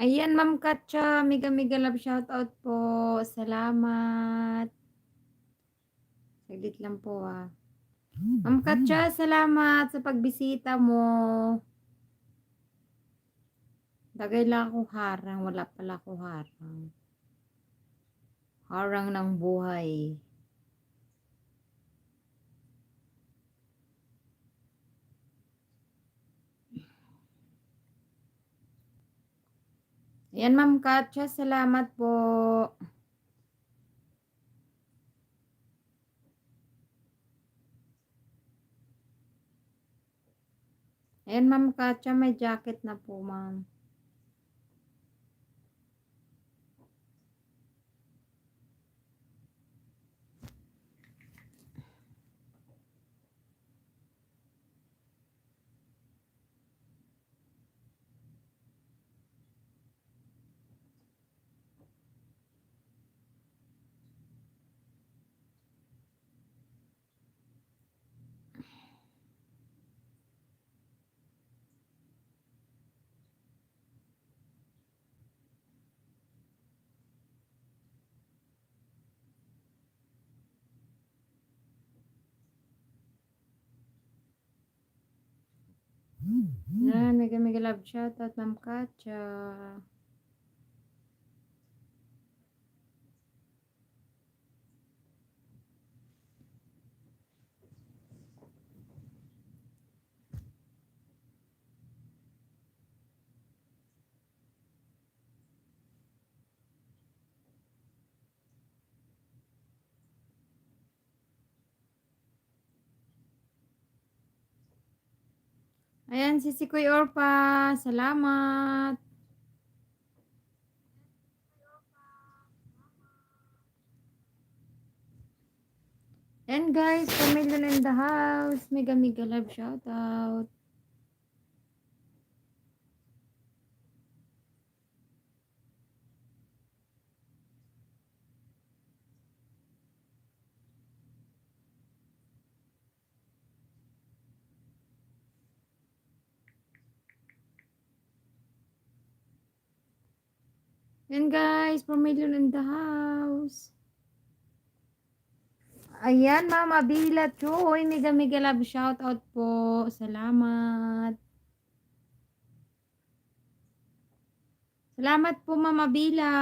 Ayan, Ma'am Katja, mega mega love shoutout po. Salamat. Saglit lang po ah. Ma'am Katja, salamat sa pagbisita mo. Dagay lang akong harang, wala pala akong harang. Harang ng buhay. Ayan, Ma'am Katja, salamat po. Ayan, Ma'am Katja, may jacket na po, Ma'am. Ayan, mega mega love shoutout, Ma'am Katja. Ayan, si Kuya Orpa, salamat. And guys, pamilya in the house. Mega mega love shout out. And guys, pamilya in the house. Ayan, Mama Bila Choy. Mega mega love shout out po. Salamat. Salamat po, Mama Bila.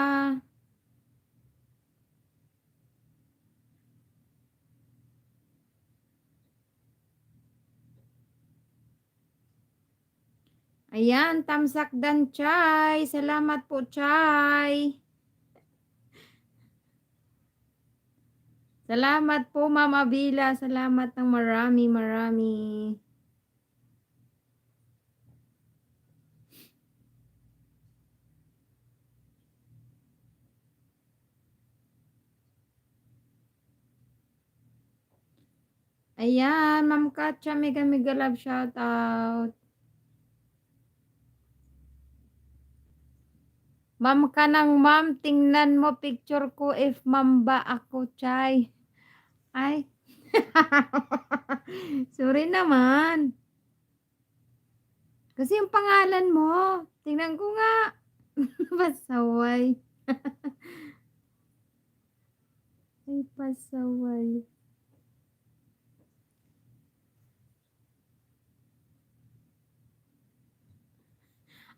Ayan, Tamsakdan Chay. Salamat po, Chay. Salamat po, Mama Bila. Salamat ng marami, marami. Ayan, Ma'am Katja, mega mega love shout out. Ma'am ka ng ma'am, tingnan mo picture ko if ma'am ba ako, Chay. Ay. Sorry naman. Kasi yung pangalan mo, tingnan ko nga. Pasaway. Ay, pasaway.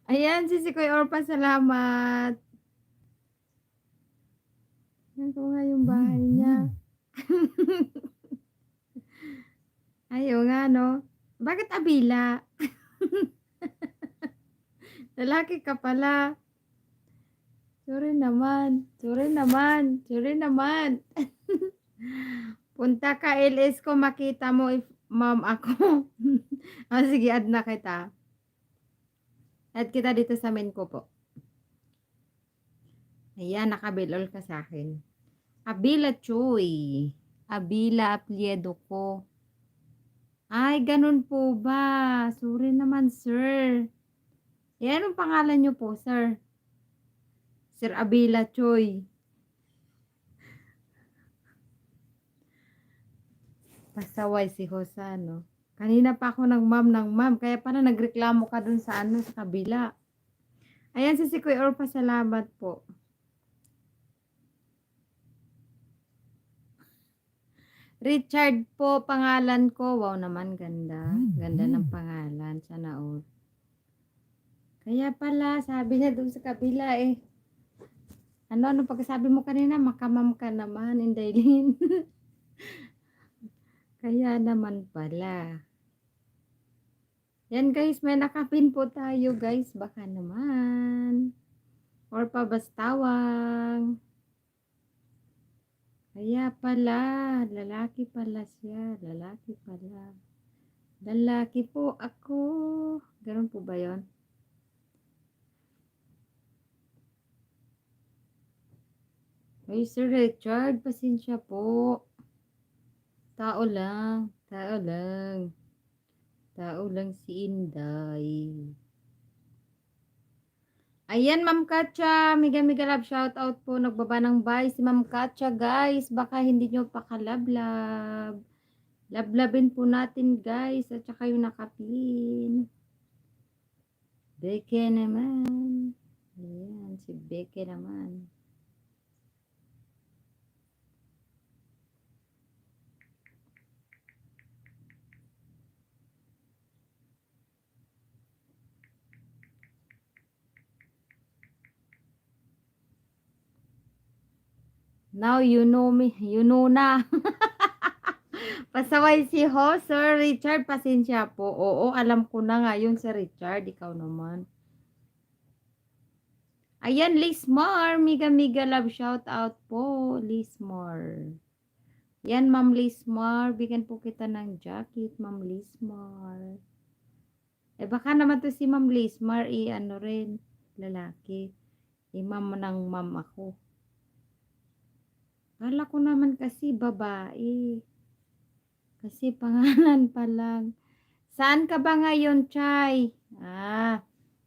Ayan, si Kuya Orpa, salamat. Tingnan ko nga yung bahay niya. Ayaw nga, no? Bakit abila? Lalaki ka pala. Sorry naman. Sorry naman. Sorry naman. Punta ka LS ko, makita mo if ma'am ako. Sige, add na kita. Add kita dito sa main ko po. Ayan, nakabilol ka sa akin. Abila Choy. Abila Apliedo ko. Ay, ganun po ba? Sorry naman, sir. Yan ang pangalan nyo po, sir. Sir Abila Choy. Pasaway si Hosano. Kanina pa ako ng ma'am. Kaya pala nagreklamo ka dun sa ano, sa kabila. Ayan si Kuya Orpa, salamat po. Richard po pangalan ko. Wow naman, ganda. Ganda ng pangalan. Sana all. Kaya pala, sabi niya doon sa kabila eh. Ano pagkasabi mo kanina, makamam ka naman, Indaylin. Kaya naman pala. Yan guys, may nakapin po tayo guys. Baka naman. Or pabastawang. Kaya pala, lalaki pala siya. Lalaki pala. Lalaki po ako. Ganun po ba yun? Ay, Sir Richard, pasensya po. Tao lang. Tao lang. Tao lang si Inday. Ayan, Ma'am Katya. Mega mega love shout out po. Nagbaba ng bye si Ma'am Katya, guys. Baka hindi nyo pa kalablab. Lablabin po natin, guys. At saka yung nakapin. Beke naman. Ayan, si Beke naman. Now you know me. You know na. Pasaway si Ho, Sir Richard. Pasensya po. Oo, alam ko na nga yung Sir Richard. Ikaw naman. Ayan, Lismar. Mega mega love shout out po. Lismar. Yan, Ma'am Lismar. Bigyan po kita ng jacket, Ma'am Lismar. Eh, baka naman to si Ma'am Lismar, ano rin, lalaki. Ma'am ng ma'am ako. Kala ko naman kasi babae. Kasi pangalan pa lang. Saan ka ba ngayon, Chay?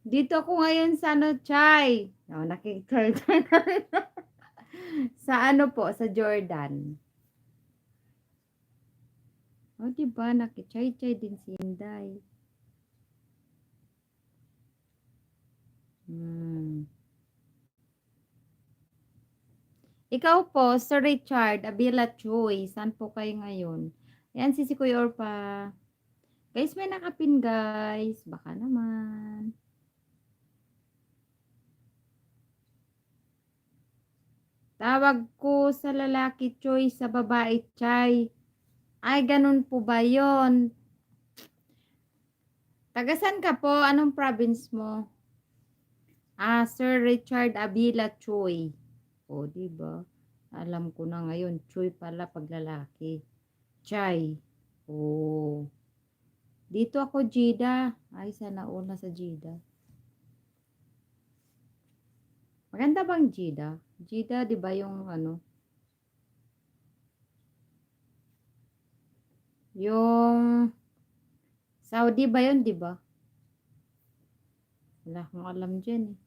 Dito ako ngayon sa Chay? Nakikita na rin. Sa po? Sa Jordan. Diba? Nakichay-chay din si Inday. Ikaw po, Sir Richard, Abila Choy, saan po kayo ngayon? Ayan, si Kuya Orpa. Guys, may nakapin guys. Baka naman. Tawag ko sa lalaki Choy, sa babae Chay. Ay, ganun po ba yon? Tagasan ka po? Anong province mo? Sir Richard Abila Choy. Diba? Alam ko na ngayon, Choy pala pag lalaki. Chay. Dito ako, Jida. Ay, sana una sa Jida. Maganda bang Jida? Jida, di ba yung yung Saudi ba yun, di ba? Wala akong alam dyan eh.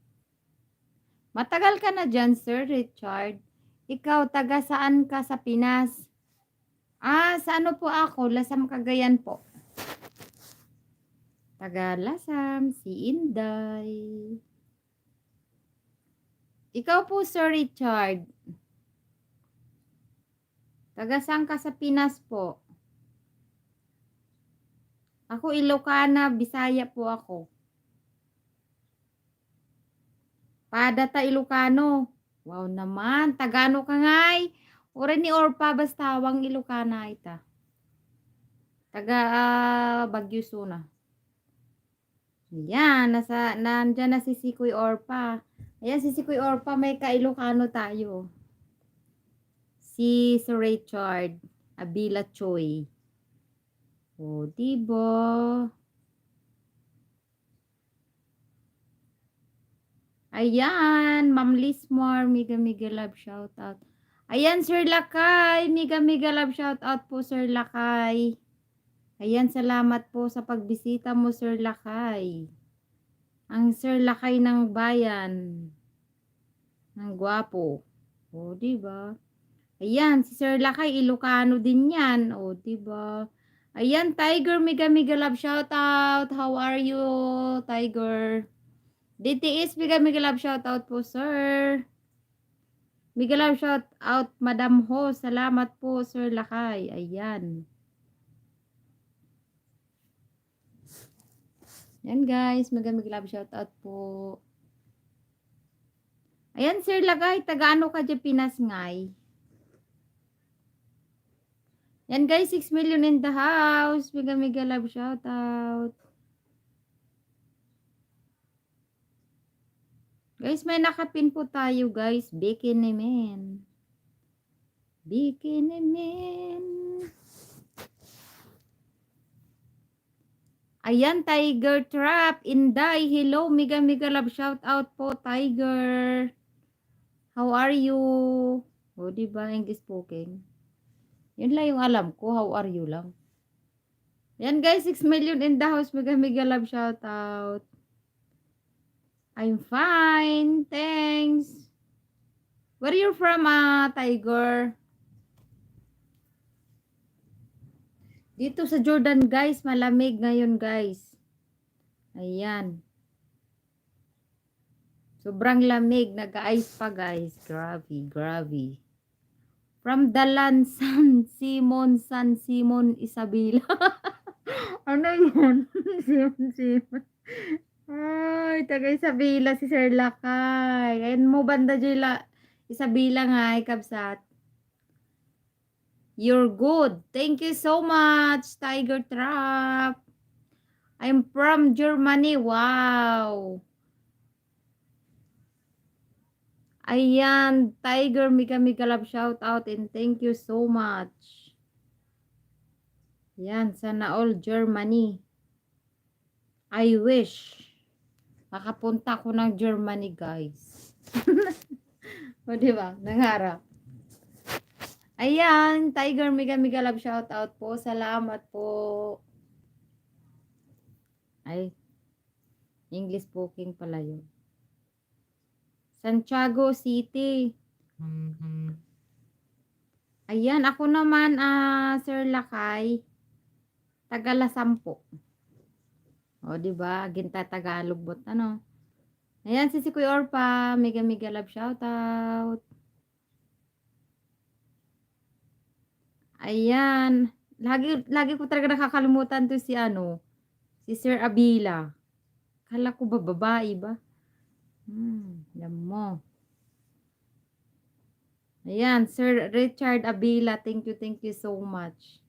Matagal ka na dyan, Sir Richard. Ikaw, taga saan ka sa Pinas? Sa po ako? Lasam, Cagayan po. Taga Lasam, si Inday. Ikaw po, Sir Richard. Taga saan ka sa Pinas po? Ako, Ilocana, Bisaya po ako. Padata Ilocano. Wow naman. Tagano ka ngay. Ore ni Orpa bastawang Ilocana ita. Taga Baguio Suna. Yan. Nandyan na si Sikoy Orpa. Ayan si Sikoy Orpa. May ka-Ilocano tayo. Si Sir Richard Abila Choy. Diba? Ayan, Ma'am Lismore, mega mega love shout out. Ayan, Sir Lakay, mega mega love shout out po, Sir Lakay. Ayan, salamat po sa pagbisita mo, Sir Lakay. Ang Sir Lakay ng bayan. Ang gwapo. Diba? Ayan, si Sir Lakay, Ilocano din yan. Diba? Ayan, Tiger, mega mega love shout out. How are you, Tiger? DTS, bigay mega love shout out po, sir. Mega love shout out, Madam Ho. Salamat po, Sir Lakay. Ayan. Yan guys, mega love shout out po. Ayan, Sir Lakay, taga-ano ka dyan, Pinas ngay? Yan guys, 6 million in the house. Mega love shout out. Guys, may nakapin po tayo guys. Bikini Man. Bikini Man. Ayan, Tiger Trap. Inday, hello. Mega love shout out po, Tiger. How are you? O, diba? English speaking. Yun lang yung alam ko. How are you lang. Yan guys, 6 million in the house. Mega love shout out. I'm fine. Thanks. Where you from, Tiger? Dito sa Jordan, guys. Malamig ngayon, guys. Ayan. Sobrang lamig. Nag-ice pa, guys. Grabe. From Dalan, San Simon, Isabela. Ano yun? Simon. Ay, taga Isabela si Sir Lakay. Ayun mo banda dyan Isabela nga, kabsat. You're good. Thank you so much, Tiger Trap. I'm from Germany. Wow. Ayan, Tiger, mega love shout out and thank you so much. Yan, sana all Germany. I wish makapunta ko ng Germany, guys. O, diba? Nangarap. Ayan, Tiger, mega love shout out po. Salamat po. Ay, English speaking pala yun. Santiago City. Ayan, ako naman, Sir Lakay, Tagalasampo. O, diba? Ginta Tagalog bot, ano? Ayan, si Kuya Orpa, mega love shout out. Ayan, lagi ko talaga nakakalimutan to si Sir Abila. Kala ko ba babae ba? Alam mo. Ayan, Sir Richard Abila, thank you so much.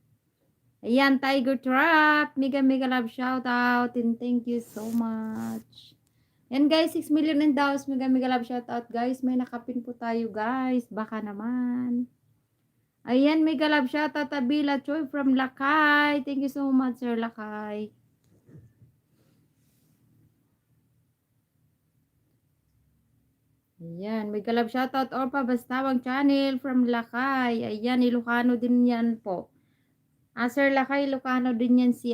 Ayan, Tiger Trap, mega love shout out and thank you so much. Ayan guys, 6 million in daws, mega love shout out guys. May nakapin po tayo guys, baka naman. Ayan, mega love shout out Abila Choi from Lakay. Thank you so much, Sir Lakay. Ayan, mega love shout out Orpa Bastawang channel from Lakay. Ayan, Ilocano din yan po. Sir Lakay, Ilocano din yan si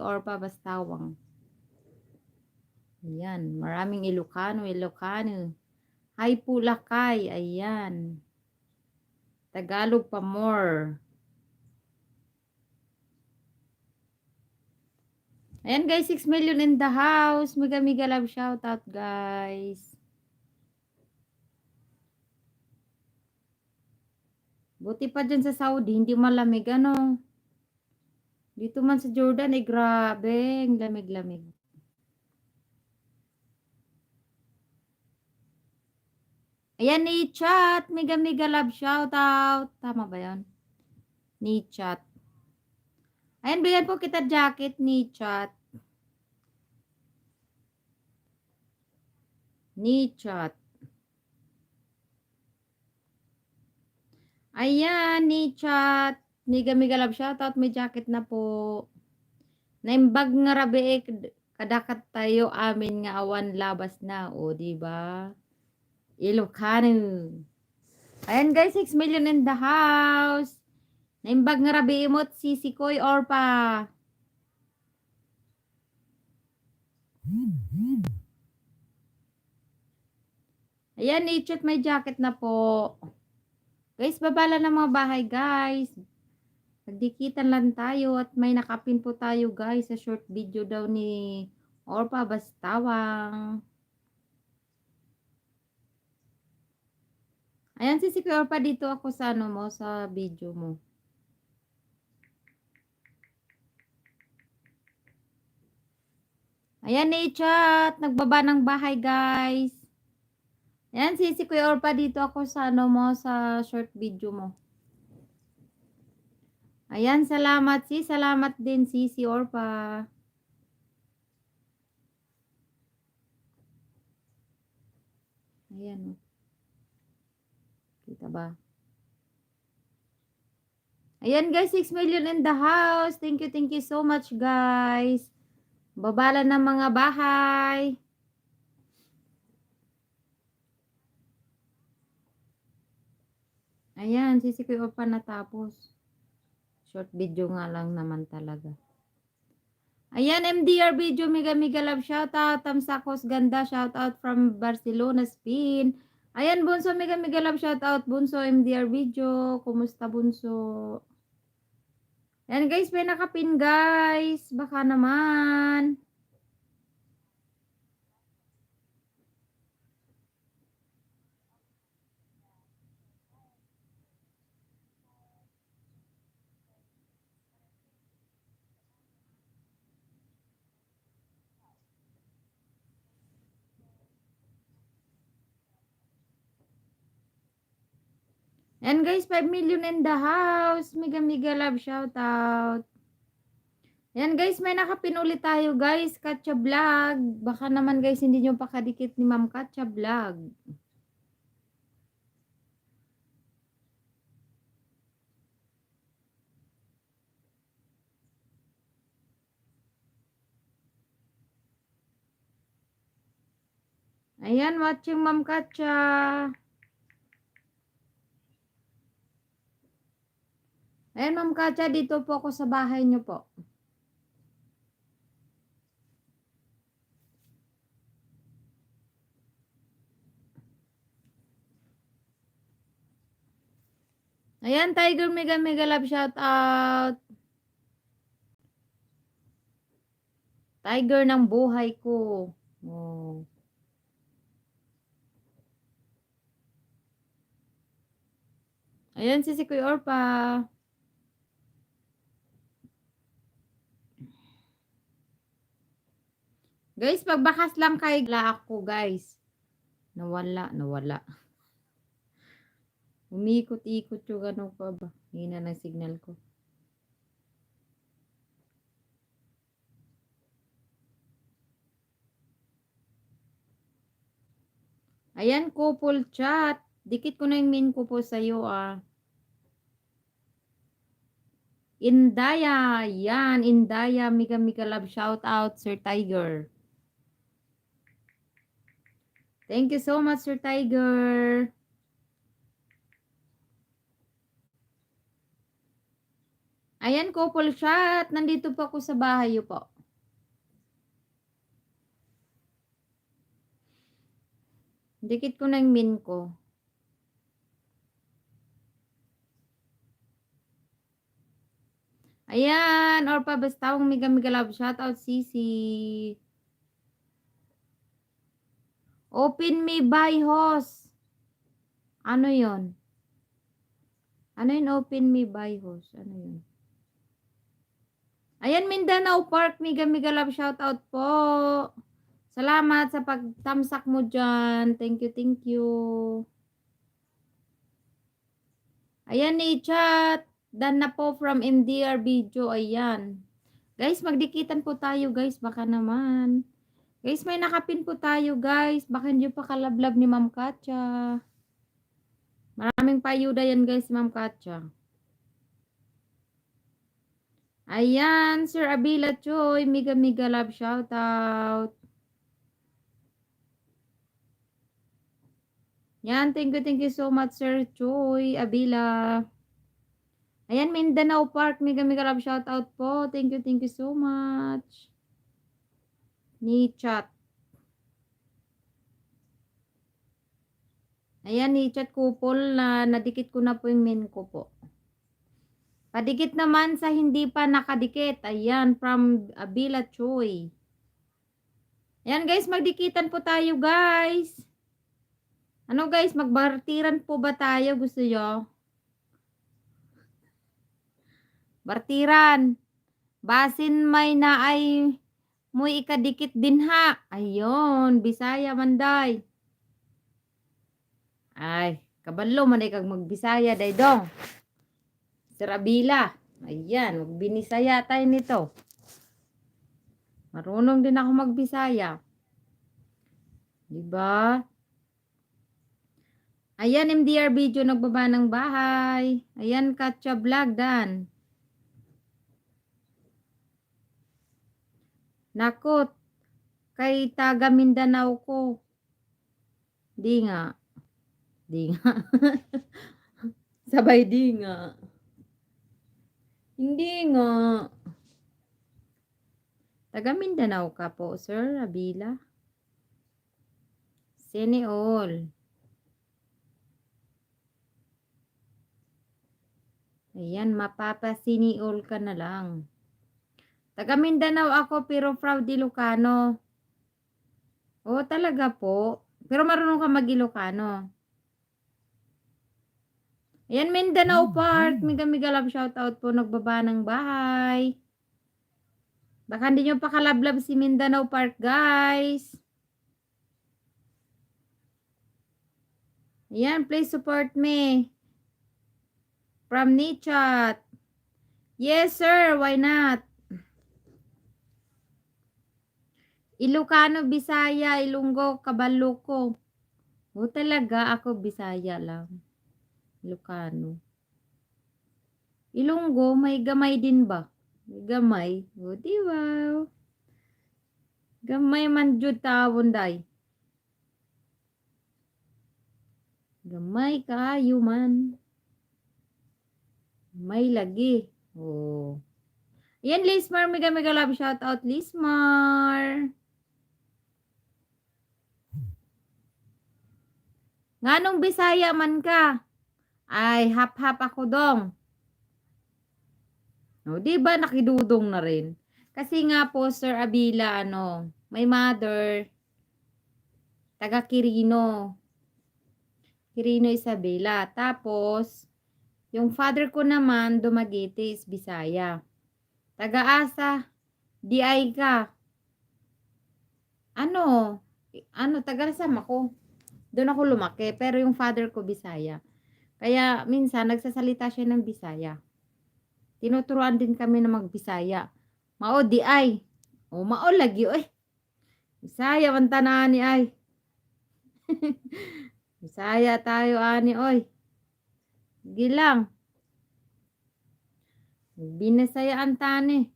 Orpa Bastawang. Ayan, maraming Ilocano. Hi po Lakay, ayan. Tagalog pa more. Ayan guys, 6 million in the house. Mega love shout out guys. Buti pa dyan sa Saudi, hindi malamig Dito man sa Jordan, grabe, ang lamig. Ayan, ni chat, mega love shout out. Tama ba yan? Ni chat. Ayan, bigyan po kita jacket ni chat. Ni chat. Ayan, ni chat. Mega love shout out, may jacket na po. Naimbag nga rabi kadakat tayo amin nga awan labas na. O, diba? Ilocano. Ayan guys, 6 million in the house. Naimbag nga rabi imot si Koy Orpa. Ayan, ni-chat may jacket na po. Guys, babala ng mga bahay guys. Nagdikitan lang tayo at may nakapin po tayo guys sa short video daw ni Orpa Bastawang. Ayan, si Orpa, dito ako sa ano mo, sa video mo. Ayan, chat. Nagbaba ng bahay, guys. Ayan, si Kuya Orpa, dito ako sa ano mo, sa short video mo. Ayan, salamat salamat din si Orpa. Ayan, oh. Kita ba? Ayan guys, 6 million in the house. Thank you so much guys. Babala ng mga bahay. Ayan, si Kuya Orpa natapos. Short video nga lang naman talaga. Ayan, MDR video, mega love shoutout. Tamsakos ganda, shoutout from Barcelona, Spain. Ayan, Bunso, mega love shoutout. Bunso, MDR video. Kumusta, Bunso? Ayan guys, may nakapin guys. Baka naman. And guys, 5 million in the house. Mega love shoutout. Yan guys, may nakapin ulit tayo guys. Katya Vlog. Baka naman guys, hindi nyo pakadikit ni Ma'am Katya Vlog. Ayan, watching Ma'am Katya. Ayan Ma'am Katya, dito po ako sa bahay nyo po. Ayan, Tiger, mega love shoutout. Tiger ng buhay ko. Oh. Ayan, si Kuya Orpa. Guys, pagbakas lang kay ako guys. Nawala. Umikot-ikot yung ano pa ba. Hina ng signal ko. Ayan, couple chat. Dikit ko na yung main ko po sa'yo ah. Indaya. Yan, Indaya. Mega love shout out, Sir Tiger. Thank you so much, Sir Tiger. Ayan, couple chat. Nandito po ako sa bahay po. Dikit ko na yung min ko. Ayan, Orpa Bastawang mega love shout out, Sisi. Open me by host. Ano yon? Ano yun, open me by host? Ano yun? Ayan, Mindanao Park, mega love shout out po. Salamat sa pagtamsak mo dyan. Thank you. Ayan ni chat. Dan na po from MDR video. Ayan. Guys, magdikitan po tayo guys. Baka naman. Guys, may nakapin po tayo guys. Baka hindi pa kalablab ni Ma'am Katya. Maraming payuda yan guys, Ma'am Katya. Ayan, Sir Abila Choy. Mega love shout out. Yan, thank you so much, Sir Choy Abila. Ayan, Mindanao Park, mega love shout out po. Thank you so much. Ni chat. Ayan, ni chat couple na nadikit ko na po yung min ko po. Padikit naman sa hindi pa nakadikit. Ayan, from Abila Choy. Ayan guys, magdikitan po tayo guys. Ano guys, magbartiran po ba tayo? Gusto nyo? Bartiran. Basin may naay muy ikadikit din ha. Ayun, Bisaya manday. Ay, kabalo man ay kag magbisaya daydong. Sir Abila. Ayan, magbinisaya tayo nito. Marunong din ako magbisaya. Diba? Ayan, MDR video nagbaba ng bahay. Ayan, Katya Vlog dan. Nakot, kay taga Mindanao ko. Di nga. Di nga. Sabay di nga. Hindi nga. Taga Mindanao ka po, Sir Abila. Seneol. Ayan, mapapasiniol ka na lang. Taga Mindanao ako pero proud Ilocano. Oo, talaga po. Pero marunong ka mag-Ilocano. Ayan, Mindanao Park. Miga love shoutout po. Nagbaba ng bahay. Baka hindi nyo pa kalablab si Mindanao Park, guys. Ayan, please support me. From Nichat. Yes, sir. Why not? Ilocano, Bisaya, Ilonggo, Kabaluko. O talaga, ako Bisaya lang. Ilocano. Ilonggo, may gamay din ba? May gamay. O di wow. Gamay man jud tawon day. Gamay kayo man. May lagi. Oh. Yan, Lismar. Mega love shout out, Lismar. Nganong Bisaya man ka? Ay, hap-hap ako dong. No, di ba nakidudong na rin? Kasi nga po, Sir Abila, my mother, taga Quirino. Quirino Isabela. Tapos, yung father ko naman, Dumaguete is Bisaya. Taga-asa, di ay ka. Taga-Sam ako. Doon ako lumaki, pero yung father ko Bisaya. Kaya minsan nagsasalita siya ng Bisaya. Tinuturuan din kami na magbisaya. Mao di ay. O mao lagi oy. Bisaya man tanan ni ay. Bisaya tayo ani oy. Gilang. Binasayaan tani.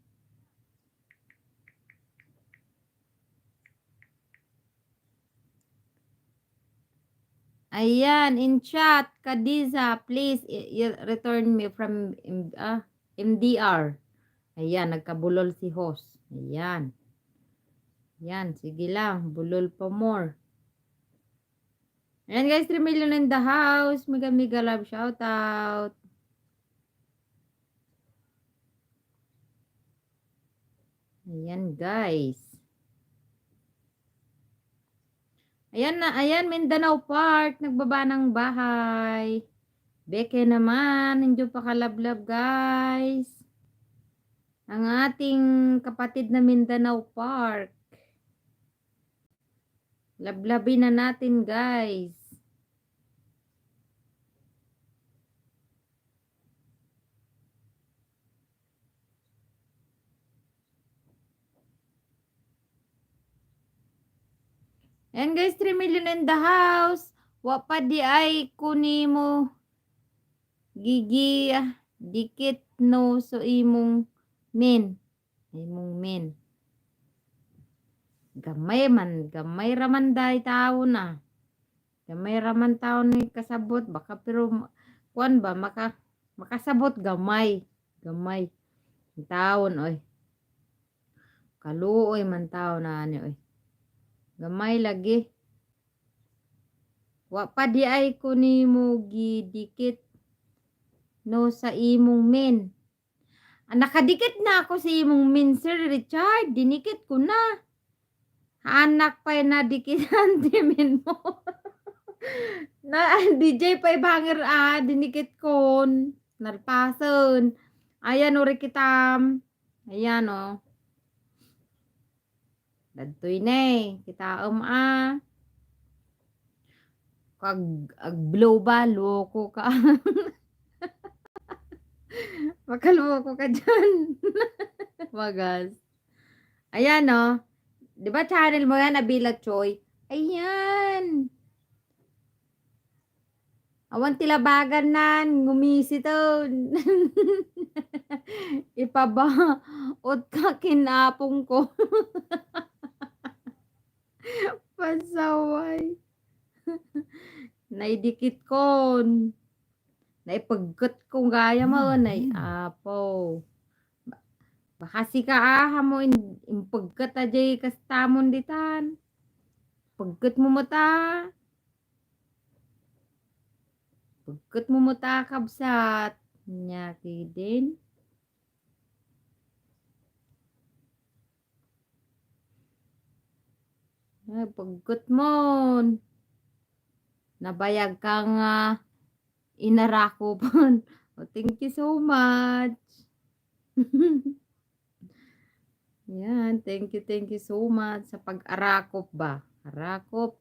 Ayan, in chat, Kadiza, please return me from MDR. Ayan, nagkabulol si host. Ayan. Ayan, sige lang. Bulol pa more. Ayan guys, 3 million in the house. Mega love shout out. Ayan guys. Ayan, Mindanao Park. Nagbaba ng bahay. Beke naman, hindi pa kalablab guys. Ang ating kapatid na Mindanao Park. Lablabin na natin guys. And guys, 3 million in the house. Wapa di ay kuni mo gigi dikit no so imong min. Imong min. Gamay raman day tao na. Gamay raman tao ni kasabot baka pero kuan ba makasabot gamay. Gamay. Taon oy. Kaluoy man tao na ani oy. Gamay lagi. Wa pa di ay ko ni mo gidikit no sa imong min. Nakadikit na ako sa imong min, Sir Richard. Dinikit ko na. Anak pa na dikitan timin mo. Na DJ pa ibangir dinikit kon. Nalpason. Ayan o rikitam. Ayan o. Dadtoy na kita kag blow ba loko ka. Makaloko ka dyan. Wagas. Ayan o. Di ba channel mo yan, Abila Choy? Ayan. Awan tilabagan nan, ngumisi to. Ipaba, ot ka kinapong ko. Pasaway. Naidikit kon. Naipagkat kong gaya mo, apo. Baka si kaaha mo, impagkat ajay kastamon ditan. Pagkat mo mata. Pagkat mo mata kabsat. Nyaki din. Ay, pagkat mo. Nabayag ka nga. Inarako po. Oh, thank you so much. Yan, thank you so much sa pag-arakop ba? Arakop.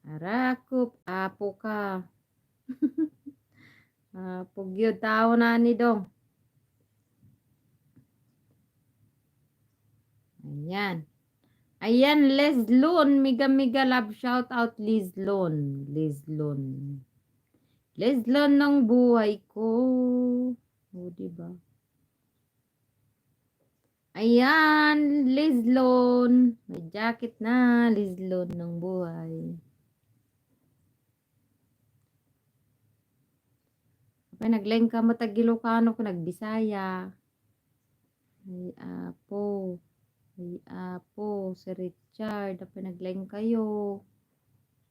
Arakop, apo ka. Pugyo tao na ni dong. Ayan. Ayan, Leslon. Miga love shout out Leslon. Leslon. Leslon ng buhay ko. O, diba? Ayan, Leslon. May jacket na, Leslon ng buhay. Kapag nag-leng ka mo tag-Ilocano ko nagbisaya. Ay, apo. Ay, apo. Si Richard. Kapag nag-leng kayo.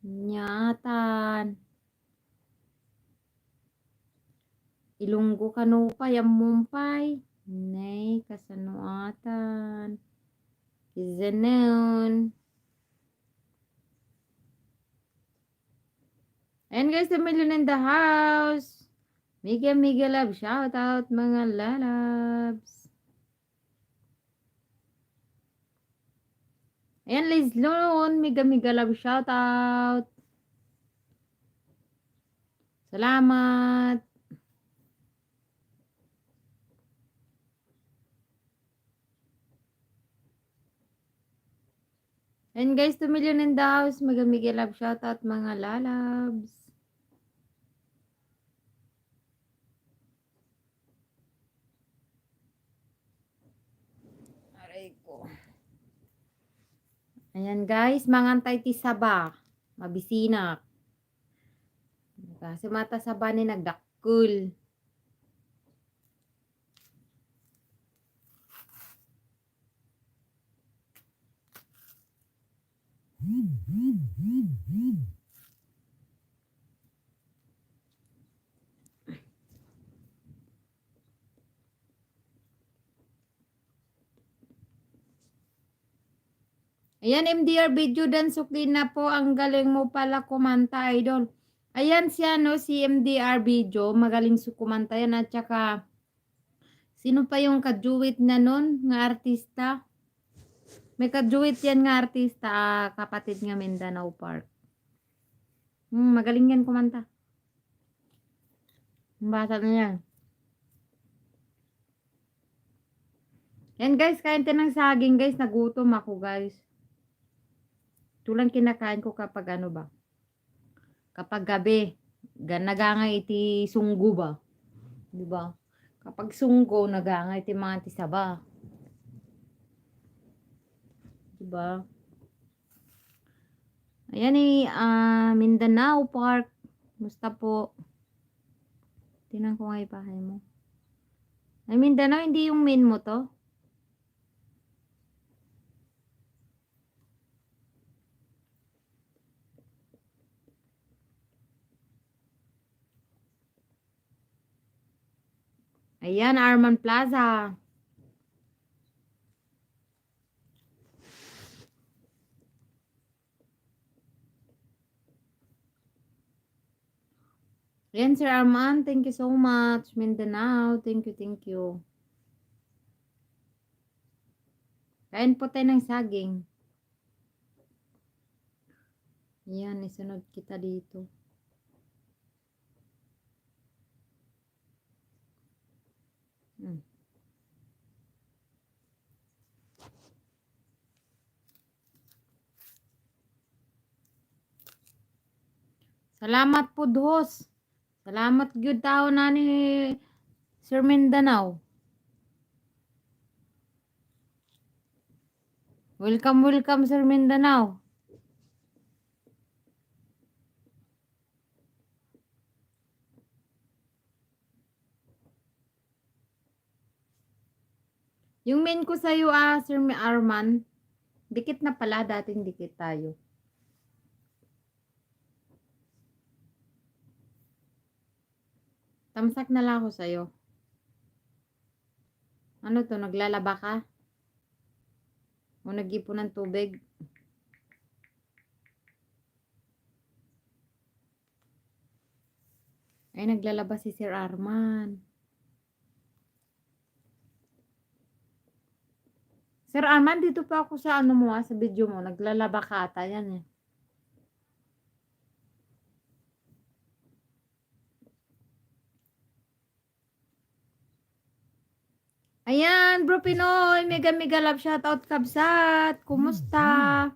Nyatan. Ilunggo kanupay, amumpay. Nay, kasanuatan. Kizanon. Ayan guys, the million in the house. Mega love, shout out mga lalabs. Ayan, Lizlon, mega love, shout out. Salamat. And guys, 2 million in the house. Mega love, shout out mga lalabs. Aray ko. Ayan guys, mangantay ti saba. Mabisinak. Kasi mata saba ni nagdakul. Ayan, MDR video dansok din na po. Ang galing mo pala kumanta, idol. Ayan siya, no, si MDR video. Magaling su kumanta yan. At saka, sino pa yung kajuwit na nun, nga artista? May kajuwit yan nga artista, kapatid nga Mindanao Park. Magaling yan kumanta. Bata na yan. Yan guys, kain tayo ng saging guys. Nagutom ako guys. Ito lang kinakain ko kapag ano ba. Kapag gabi. Nagangay iti sunggo ba. Diba? Kapag sunggo, nagangay iti mga tisaba. Diba? Ayan Mindanao Park. Musta po? Tinan ko nga ipahay mo. Ay, Mindanao, hindi yung main mo to? Ayan, Arman Plaza. Yan, Sir Arman, thank you so much. Mindanao, thank you, thank you. Kain po tayo ng saging. Yan, isunod kita dito. Hmm. Salamat po, host. Salamat gyud tao na ni Sir Mindanao. Welcome, welcome, Sir Mindanao. Yung main ko sa'yo, Sir Arman, dikit na pala, dating dikit tayo. Tamsak na lang ako sa'yo. Ano to, naglalaba ka? O nag-ipon ng tubig? Ay, naglalaba si Sir Arman. Sir Arman, dito pa ako sa ano mo, sa video mo. Naglalaba ka ata, yan eh. Ayan, bro Pinoy, mega mega love shoutout kabsat. Kumusta?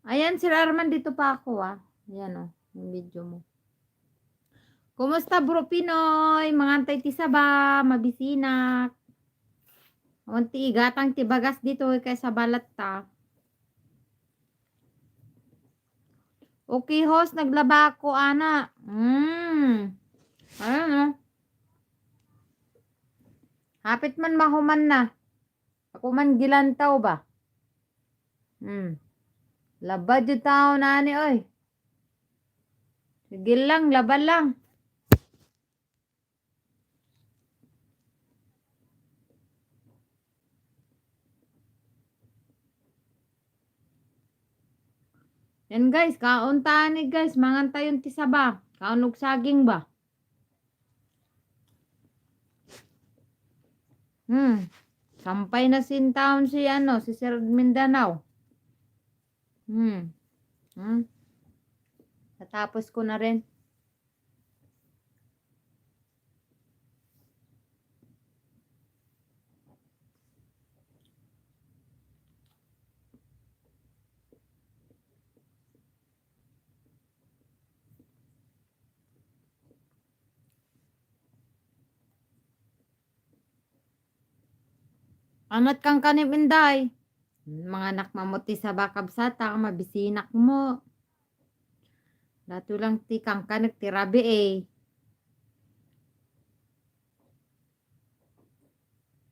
Ayan, Sir Arman, dito pa ako Ayan yung video mo. Kumusta, bro Pinoy? Mangantay ti saba, mabisinak. Awanti igatang ti bagas dito kay sa balat ta. Okay, host, naglaba ako, ana. Ayan Hapit man mahuman na. Ako man gilantaw ba? Labad yung tao na ni, oy. Sige lang, laban lang. Yan guys, kauntaan ni guys, mangantay yung tisa ba? Kaunog saging ba? Sampay na sin taon si si Sir Mindanao. Natapos ko na rin. Anot kang kanip inday. Mga anak mamuti sa bakabsata, mabisinak mo. Dato lang ti kang kanek ti rabi eh.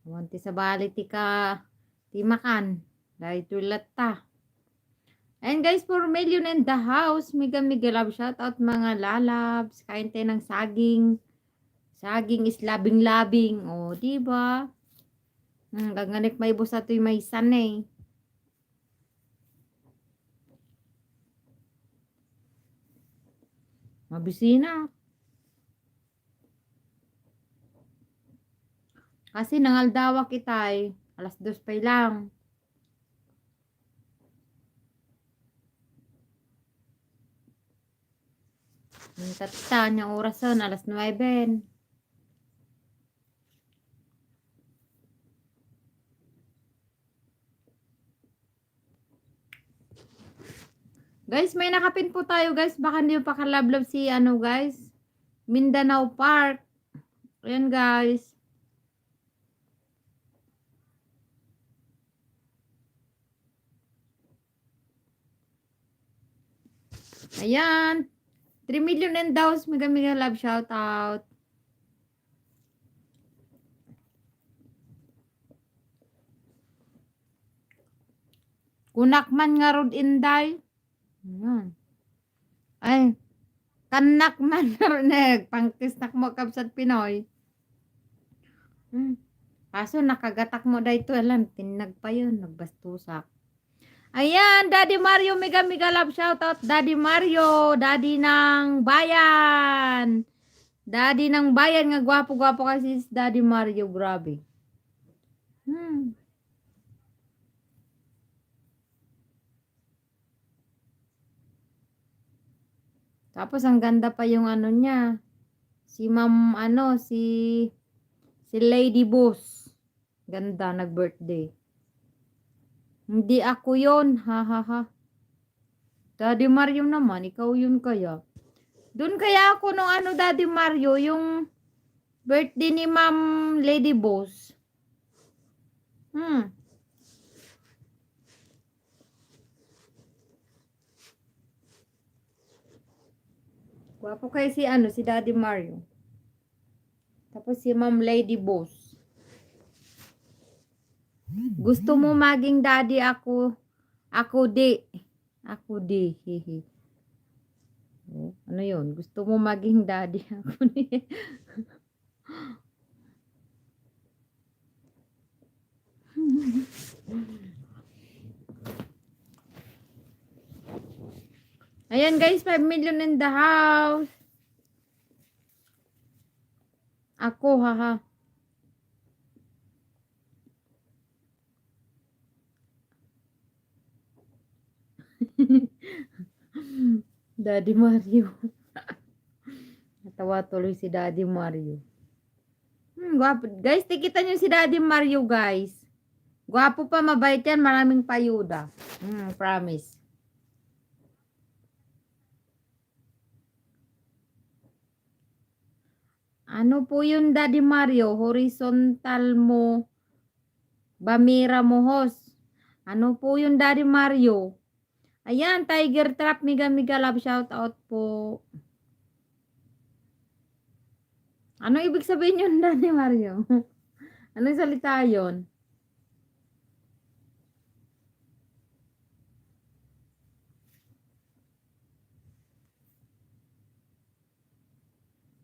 Wanti sa bali ti ka ti makan. Dahil tulat ta. And guys, 4 million in the house. Mega mega love shout out mga lalabs. Kain tayo ng saging. Saging is labing-labing. O, diba? Gaganik may busa to'y may san eh. Mabisina. Kasi nangaldawa kita eh. 2:00 pa lang. Tata niya orason, 9:00. Guys, may nakapin po tayo guys. Baka hindi pa kalablaw si guys. Mindanao Park. Ayan guys. Ayan. 3 million and daws. Mega mega love shout out. Kunak man nga rod inday. Ayan. Ay. Kanak man nga rod pangkistak mo kabsat Pinoy. Kaso nakagatak mo dahito. Alam, tinag pa yun. Nagbastusak. Ayan, Daddy Mario, mega mega love shoutout. Daddy Mario, daddy ng bayan. Daddy ng bayan, nga gwapo-gwapo kasi si Daddy Mario, grabe. Hmm. Tapos ang ganda pa yung ano niya. Si Ma'am ano, si Lady Boss. Ganda, nag-birthday. Hindi ako yon, ha ha ha. Daddy Mario naman, ikaw yun kaya. Doon kaya ako nung ano, Daddy Mario, yung birthday ni Ma'am Lady Boss. Hmm. Gwapo kayo si ano, si Daddy Mario. Tapos si Ma'am Lady Boss. Gusto mo maging daddy ako? Ako di. Ako di. Hihi. Oh, ano yun? Gusto mo maging daddy ako di. Ayan guys, 5 million in the house. Ako, haha. Daddy Mario. Natawa tuloy si Daddy Mario. Gwapo. Guys, tikita nyo si Daddy Mario, guys. Gwapo pa, mabait yan, maraming payuda. Promise. Ano po yun, Daddy Mario? Horizontal mo, Bamira Mohos. Ano po yun, Daddy Mario? Ayan, Tiger Trap, mega mega love shout out po. Ano ibig sabihin yun, Daddy Mario? Anong salita yun?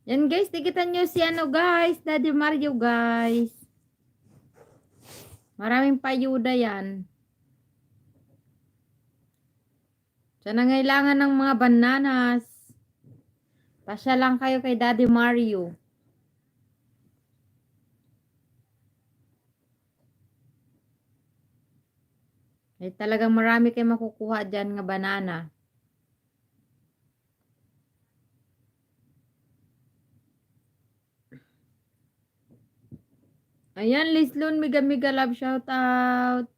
Yan guys, tikitan nyo si ano guys, Daddy Mario guys. Maraming payuda yan. Sa nangailangan ng mga bananas, pasya lang kayo kay Daddy Mario. Eh, talagang marami kayo makukuha dyan nga banana. Ayan, Lislon, mega mega love shout out.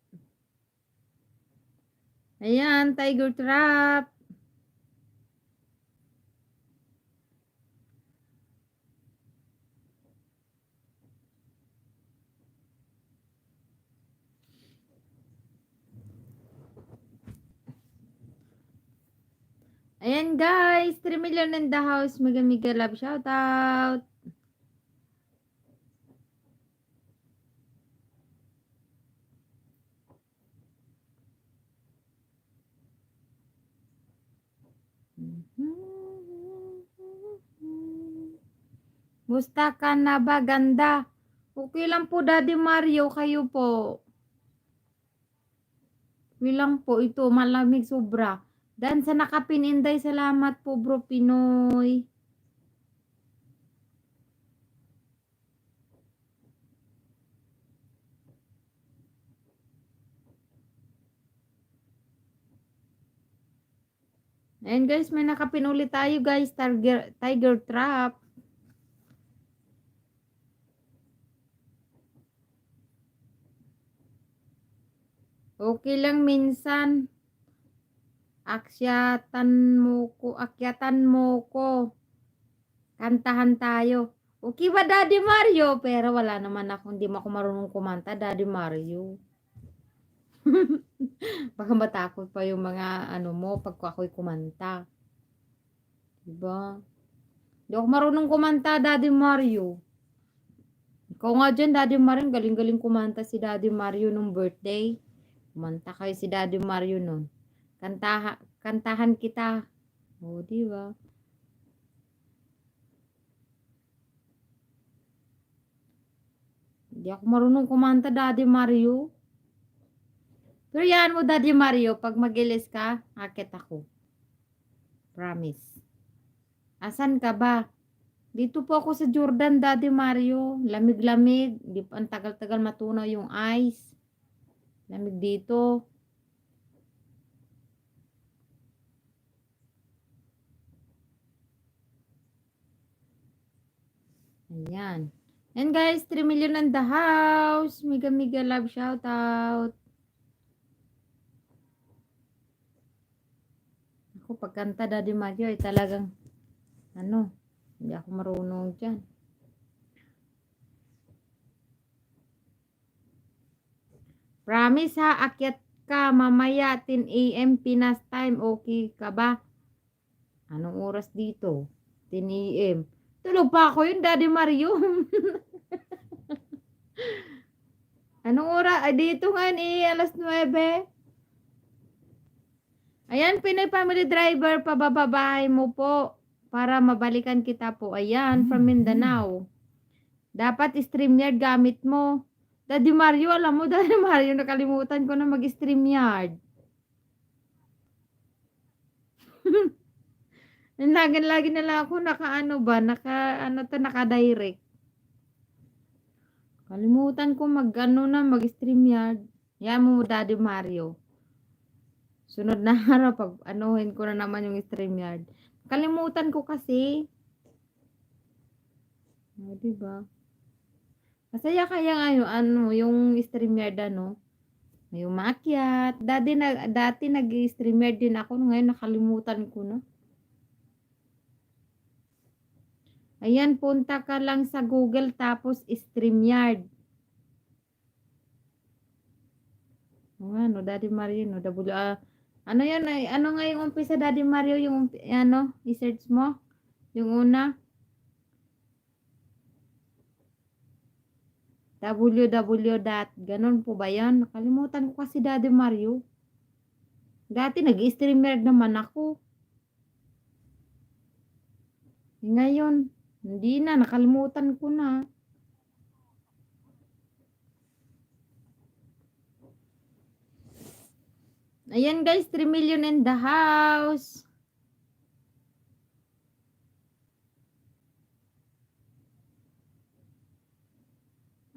Ayan, Tiger Trap. Ayan guys, 3 million in the house. Mega mega love shout out. Musta ka na ba, ganda? Okay lang po, Daddy Mario, kayo po. Okay lang po, ito, malamig sobra. Dan sa nakapininday, salamat po, bro Pinoy. Ayan guys, may nakapin ulit tayo guys, Tiger Trap. Okay lang minsan. Akyatan mo ko. Kantahan tayo. Okay ba, Daddy Mario? Pero wala naman ako, hindi mo ako marunong kumanta, Daddy Mario. Baka matakot pa yung mga ano mo pag ako'y kumanta. Diba? Hindi ako marunong kumanta, Daddy Mario. Ikaw nga dyan, Daddy Mario, galing-galing kumanta si Daddy Mario nung birthday. Kumanta kayo si Daddy Mario nun. Kantahan kita. O, diba? Hindi ako marunong kumanta, Daddy Mario. Pero yan mo, Daddy Mario, pag mag-ilis ka, akit ako. Promise. Asan ka ba? Dito po ako sa Jordan, Daddy Mario. Lamig-lamig. Di pa ang tagal-tagal matunaw yung ice. Lamig dito. Ayan. And guys, 3 million on the house. Mega mega love shout out. Ako pagkanta, Daddy Mario ay talagang ano, hindi ako marunong dyan. Promise ha, akyat ka mamaya 10 AM Pinas time. Okay ka ba? Anong oras dito? 10 AM. Tulog pa ako yun, Daddy Mario. Anong oras? Ay, dito nga ni alas 9. Ayan, Pinoy Family Driver, pabababahay mo po para mabalikan kita po. Ayan, from Mindanao. Dapat StreamYard gamit mo. Daddy Mario, alam mo, Daddy Mario, nakalimutan ko na mag-StreamYard. Lagi na lang ako naka-ano ba, naka-direct. Kalimutan ko mag-StreamYard. Yan mo, Daddy Mario. Sunod na araw, pag anuhin ko na naman yung StreamYard. Kalimutan ko kasi. O, diba? Masaya kaya ngayon, yung StreamYard, may umakyat. Dati nag-StreamYard din ako. Ngayon, nakalimutan ko na. Ayan, punta ka lang sa Google tapos StreamYard. Ano, Daddy Mario, no? Ano yan, ano nga yung umpisa, Daddy Mario, yung, i-search mo? Yung una? www. Ganon po ba yan? Nakalimutan ko kasi, Daddy Mario. Dati nag-StreamYard naman ako. Ngayon, hindi na, nakalimutan ko na. Ayan guys, 3 million in the house.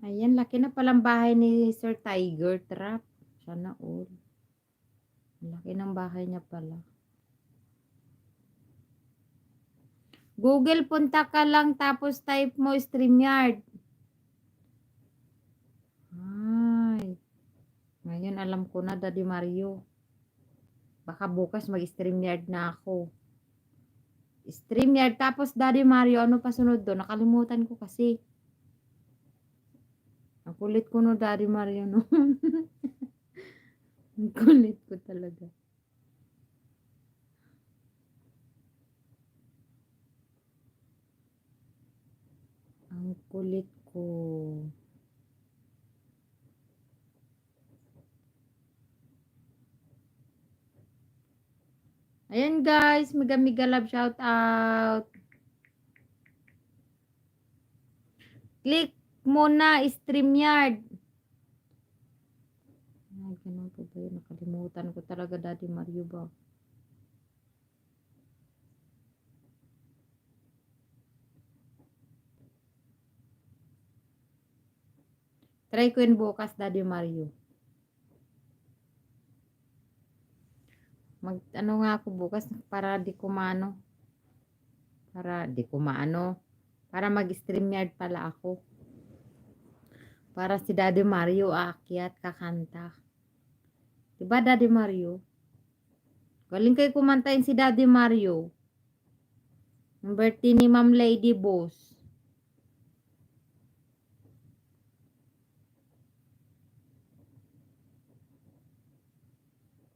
Ayan, laki na palang bahay ni Sir Tiger Trap. Sana all. Laki ng bahay niya pala. Google, punta ka lang tapos type mo StreamYard. Ay. Ngayon alam ko na, Daddy Mario. Baka bukas mag-StreamYard na ako. StreamYard tapos Daddy Mario, ano pa sunod doon? Nakalimutan ko kasi. Ang kulit ko no, Daddy Mario, no? Ang kulit ko talaga. Ang kulit ko. Ayan guys, mega mega love shout out. Click muna StreamYard. Ay, ganun po ba yun? Nakalimutan ko talaga, Daddy Mario ba? Try ko yun bukas, Daddy Mario. Ano nga ako bukas para di ko maano. Para mag-StreamYard pala ako. Para si Daddy Mario aakyat, kakanta. Diba, Daddy Mario? Galing kayo kumantayin si Daddy Mario. Ang birthday ni Ma'am Lady Boss.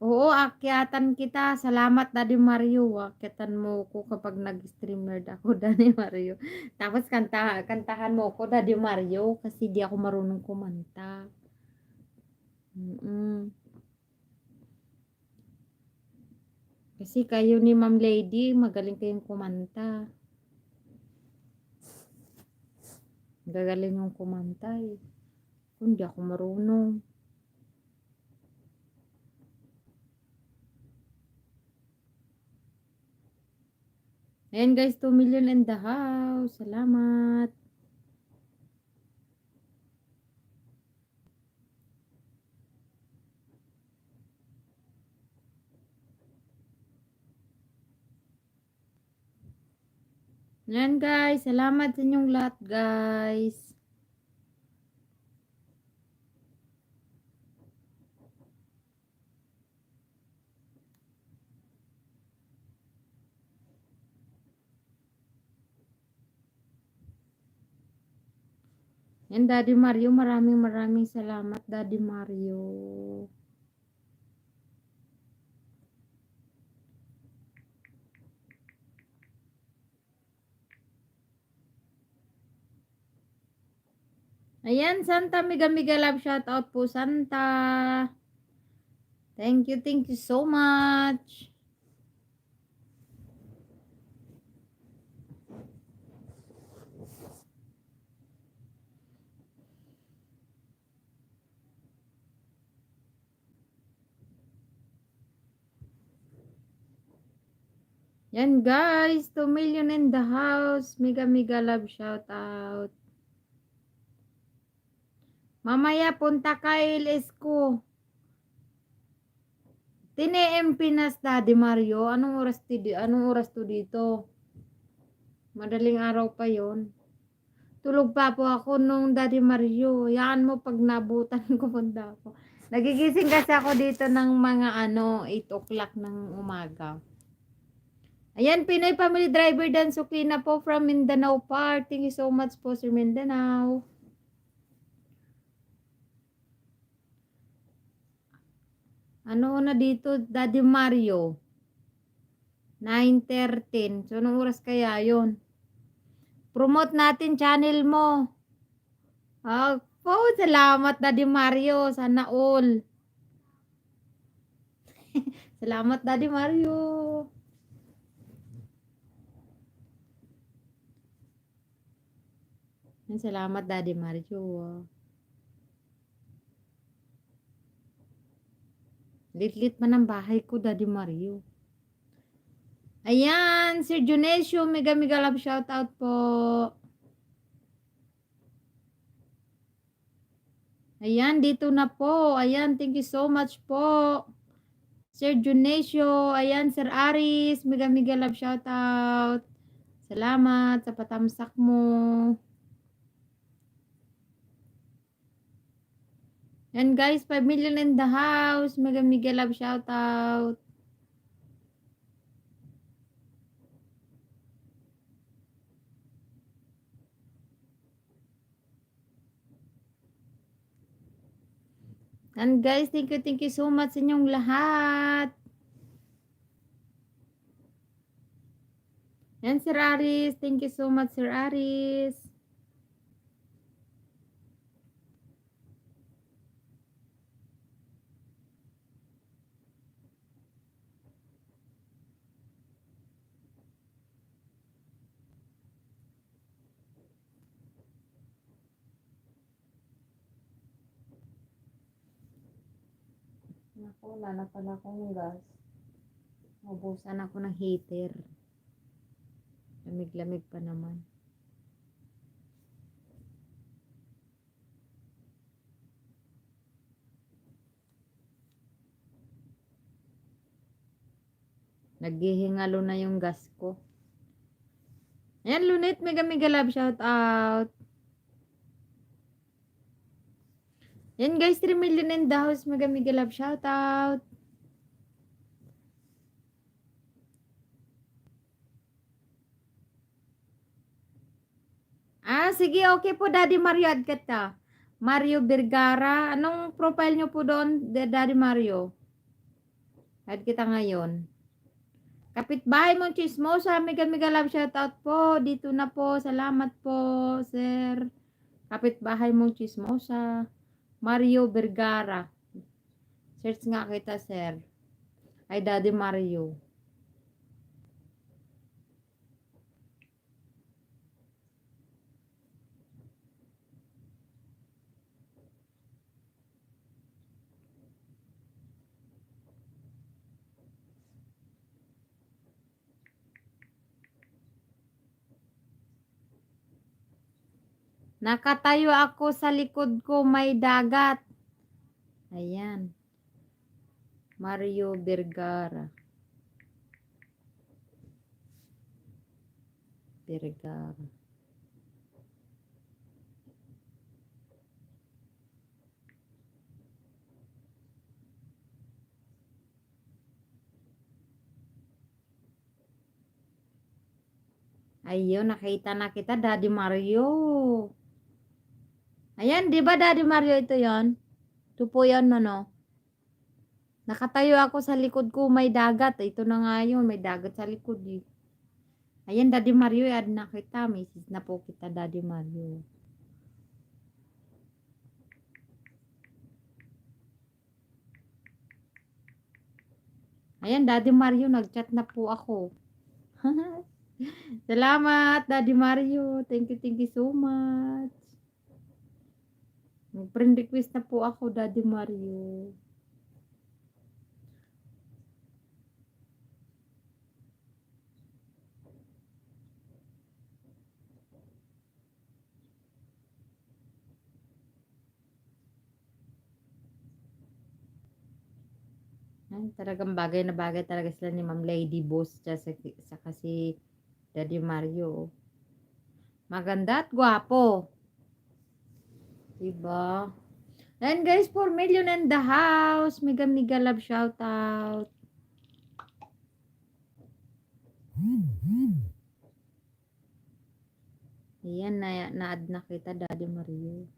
Oo, akyatan kita. Salamat, Daddy Mario. Akyatan mo ko kapag nag-streamer ako, Daddy Mario. Tapos kantahan mo ko, Daddy Mario, kasi di ako marunong kumanta. Kasi kayo ni Ma'am Lady, magaling kayong kumanta. Gagaling yung kumanta eh. Kung di ako marunong. Ayan guys, 2 million in the house. Salamat. Ayan guys, salamat sa inyong lahat guys. Ayan Daddy Mario, maraming salamat Daddy Mario. Ayan, Santa, mega love shout out po Santa. Thank you so much. Yan guys, 2 million in the house. Mega love shout out. Mamaya punta kay Lesko. 10 AM Pinas Daddy Mario. Anong oras to dito? Madaling araw pa 'yon. Tulog pa po ako nung Daddy Mario. Yan mo pag nabutan ko punta ako. Nagigising kasi ako dito ng mga 8 o'clock ng umaga. Ayan, Pinoy Family Driver Dan Sukina po from Mindanao Park. Thank you so much po, Sir Mindanao. Ano na dito, Daddy Mario? 9:13. So, anong oras kaya yon? Promote natin channel mo. Po, salamat Daddy Mario. Sana all. Salamat Daddy Mario. Salamat Daddy Mario. Lit-lit man ang bahay ko Daddy Mario. Ayan, Sir Junesio, mega love shout out po. Ayan, dito na po. Ayan, thank you so much po. Sir Junesio, ayan, Sir Aris, mega love shout out. Salamat sa patamsak mo. Ayan guys, 5 million in the house. Mega love shout out. And guys, thank you so much sa inyong lahat. Yan, Sir Aris. Thank you so much, Sir Aris. Naku, wala na pala akong gas. Mabusan ako ng heater. Lamig-lamig pa naman. Naghihingalo na yung gas ko. Ayan, Lunit, mega love shout out. Yan guys, 3 million in the house, mega love shout out. Sige, okay po Daddy Mario, add kita. Mario Vergara, anong profile nyo po doon, Daddy Mario? Add kita ngayon. Kapitbahay mong chismosa, mega love shout out po. Dito na po, salamat po, sir. Kapitbahay mong chismosa, Mario Vergara. Search nga kita, sir. Ay, Daddy Mario. Nakatayo ako sa likod ko may dagat. Ayan. Mario Vergara. Vergara. Ayun, nakita na kita, Daddy Mario. Ayan, di ba Daddy Mario ito yon? Ito po yun, no? Nakatayo ako sa likod ko, may dagat. Ito na nga yun, may dagat sa likod eh. Ayan, Daddy Mario, add na kita. Message na po kita, Daddy Mario. Ayan, Daddy Mario, nag-chat na po ako. Salamat, Daddy Mario. Thank you so much. Mag-friend request na po ako, Daddy Mario. Ay, talagang bagay na bagay talaga sila ni Ma'am Lady Boss sa kasi Daddy Mario. Maganda at gwapo. Diba? And guys, 4 million in the house. Mega mega love shout out. Ayan, na-add na kita, Daddy Mario.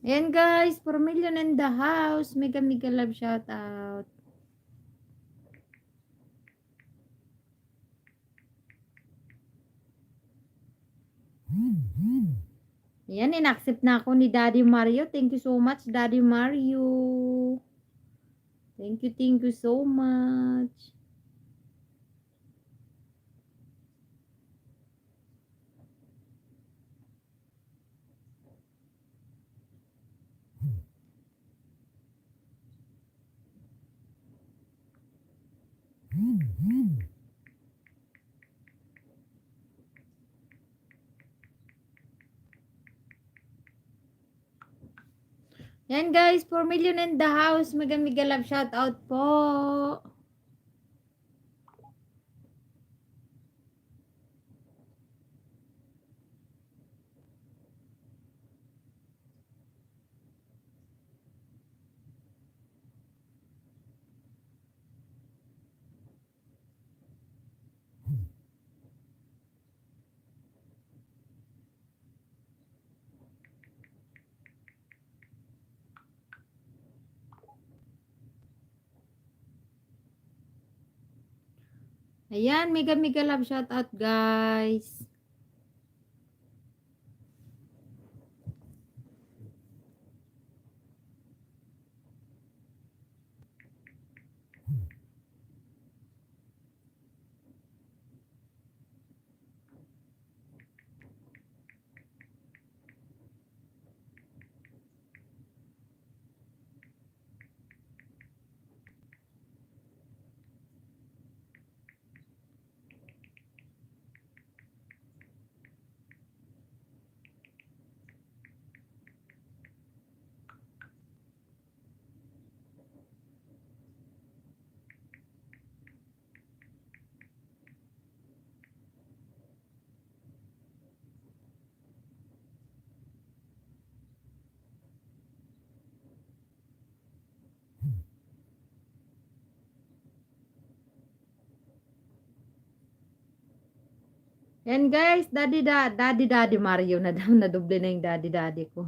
Ayan guys, 4 million in the house. Mega mega love shout out. Ayan, in-accept na ako ni Daddy Mario. Thank you so much, Daddy Mario. Thank you so much. Yan guys, 4 million in the house. Mega mega love shout out po. Ayan, mega mega love shout out guys. Yan guys, daddy Mario na daw, na doble na yung daddy ko.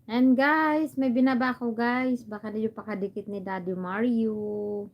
And guys, may binaba ako guys. Baka niyo pakadikit ni Daddy Mario.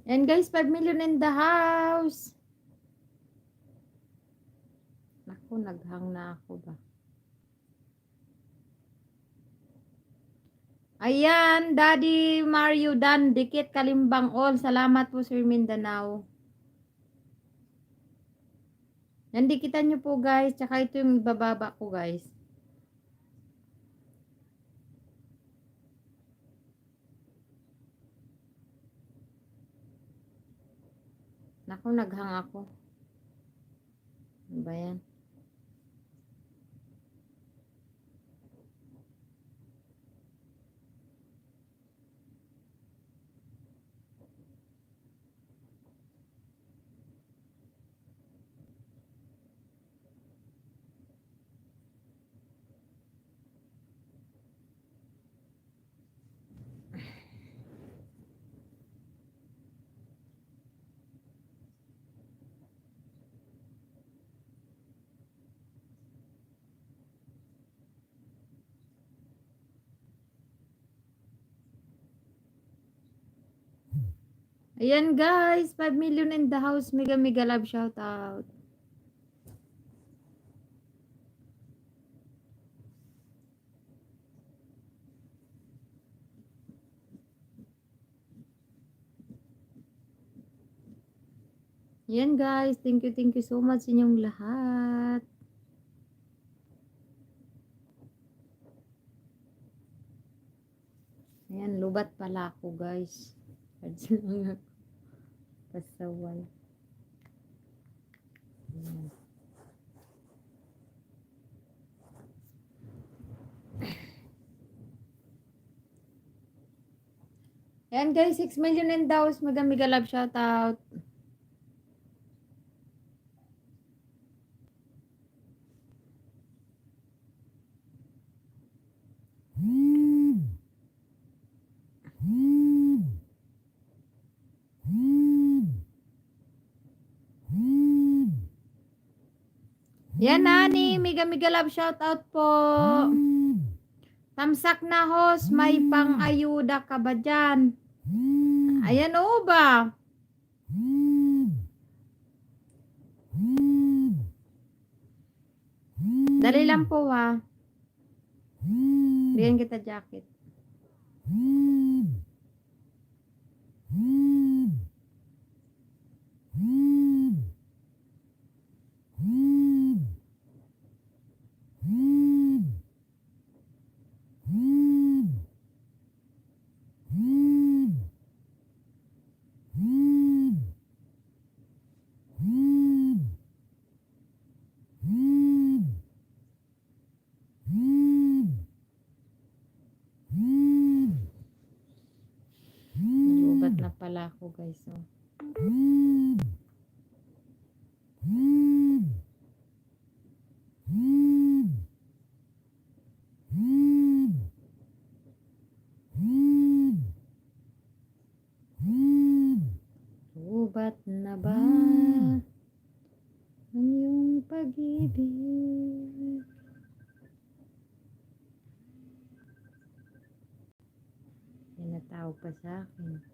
And guys, 5 million in the house. Naku, naghang na ako ba? Ayan, Daddy Mario Dan, dikit kalimbang all. Salamat po Sir Mindanao. Yan, dikitan nyo po guys. Tsaka ito yung ibababa ko guys. Naku, naghang ako. Ano ba yan? Ayan guys, 5 million in the house. Mega mega love shout out. Ayan guys, thank you so much inyong lahat. Ayan, lubat pala ako guys. Cards lang ako. Pasaway. Ayan. Ayan guys, 6 million in the house. Mega mega love shout out. Yan nani, mega mega love shout out po. Tamsak na host, may pang-ayuda ka ba dyan? Ayan o ba? Dali lang po ha. Bigyan kita jacket. Nalubat na pala ako guys. Oh. Lubat na ba ang iyong pag-ibig? May natawag pa sa akin.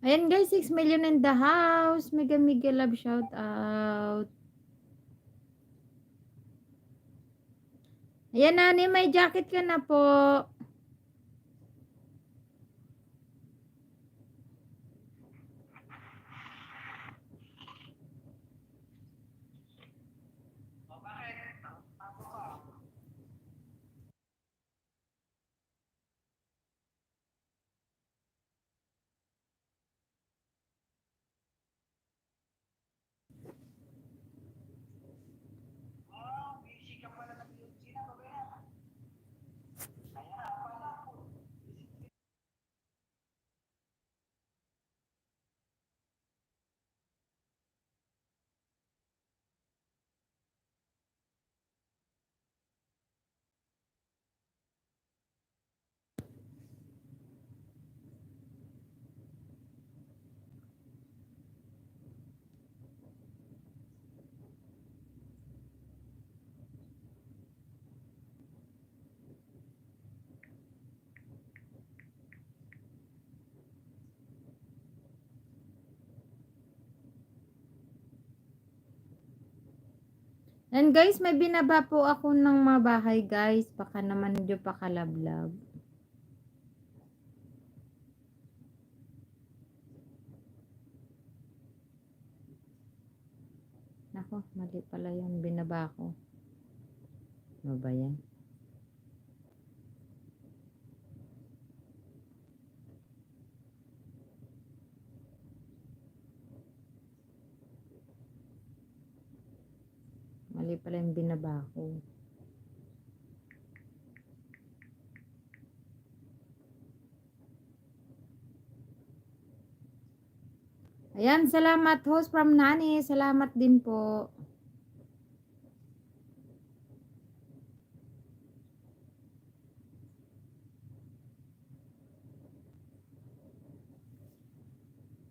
Ayan guys, 6 million in the house. Mega mega love shout out. Ayan Nani, may jacket ka na po. And guys, may binaba po ako ng mga bahay guys. Baka naman medyo pakalablab. Nako, mali pala yung binaba ko. Ano ba yan? Mali pala yung binaba ko. Ayan, salamat host from Nani. Salamat din po.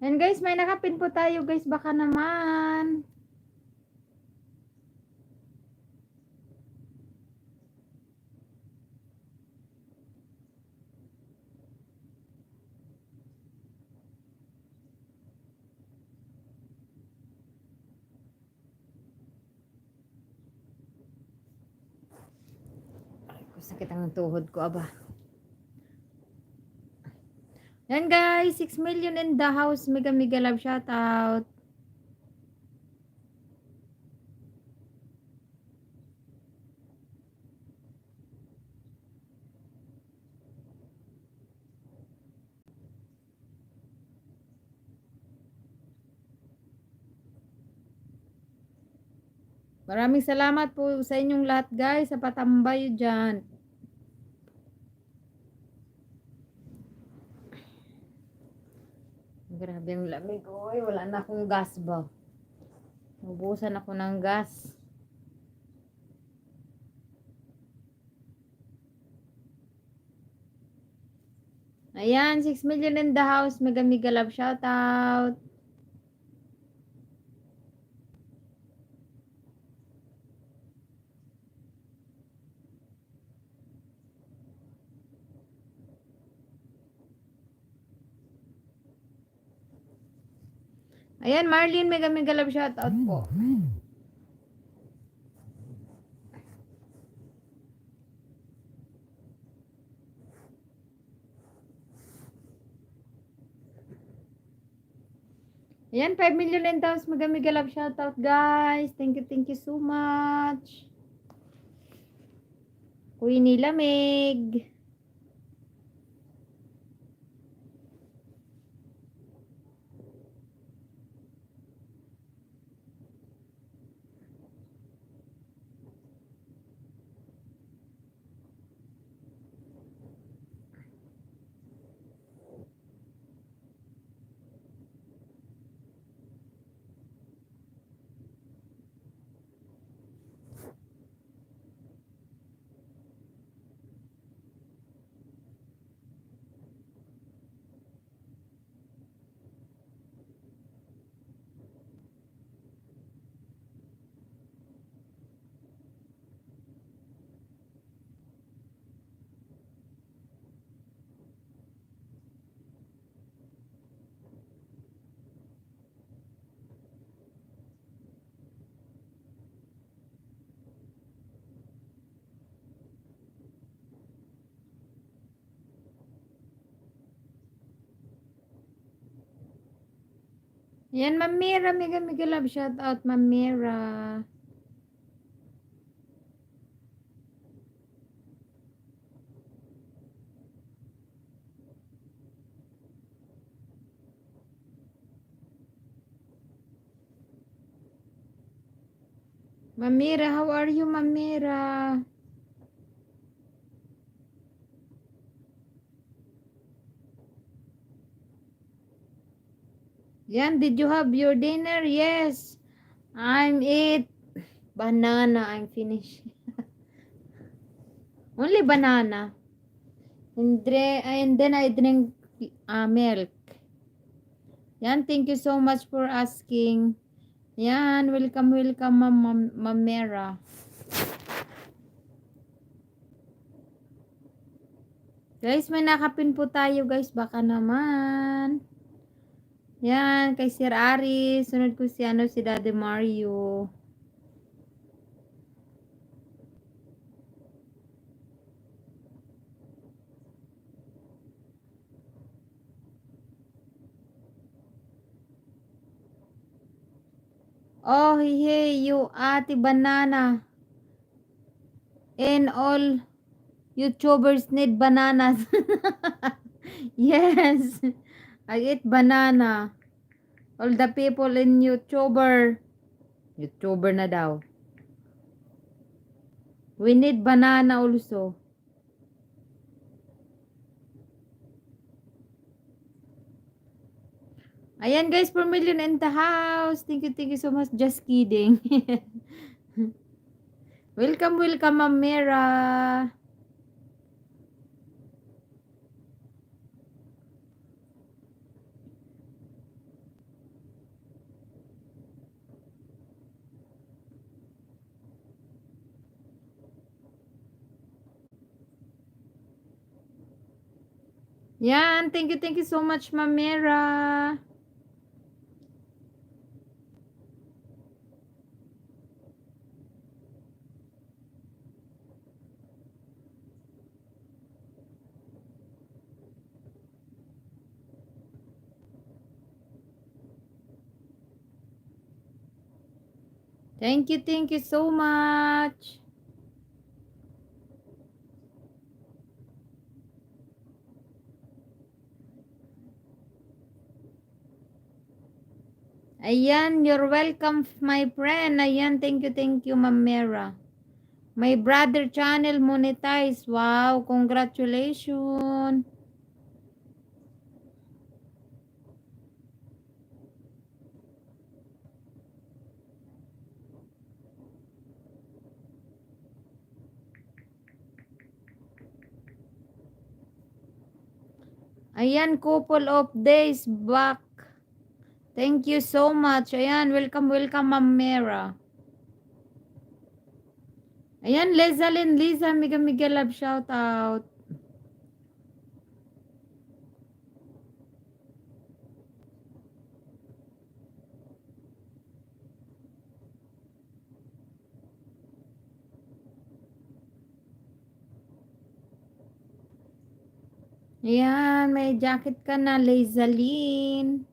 And guys, may nakapin po tayo guys. Baka naman. Sakit ang tuhod ko, aba. Yan guys, 6 million in the house. Mega mega love shout out. Maraming salamat po sa inyong lahat guys sa patambay dyan. Grabe ang lamig. Oy, wala na akong gas ba? Ubusan ako ng gas. Ayan, 6 million in the house. Mega mega love shout out. Ayan, Marlene, mega mega love shout out po. Ayan, 5 million in the house. Mega mega love shout out guys. Thank you so much. Queenie Lamig. Yan, Ma'am Mira, mega mega love shout out, Ma'am Mira. Ma'am Mira, how are you, Ma'am Mira? Yan, did you have your dinner? Yes. I'm eat banana. I'm finished. Only banana. And then I drink milk. Yan, thank you so much for asking. Yan, welcome, welcome, Ma'am Mera. Guys, may nakapin po tayo, guys. Baka naman. Yan, kay Sir Aris. Sunod ko si Daddy Mario. Oh, hey, you ate banana. And all YouTubers need bananas. Yes. I eat banana. All the people in YouTuber na daw. We need banana also. Ayan guys, 4 million in the house. Thank you so much. Just kidding. Welcome, welcome, Ma'am Mera. Yan, thank you so much, Ma'am Mera. Thank you so much. Ayan, you're welcome, my friend. Ayan, thank you, Ma'am Mera. My brother channel monetized. Wow, congratulations. Ayan, couple of days back. Thank you so much. Ayan, welcome, Ma'am Mera. Ayan, Liza, mega love shout out. Ayan, may jacket ka na, Lizalyn.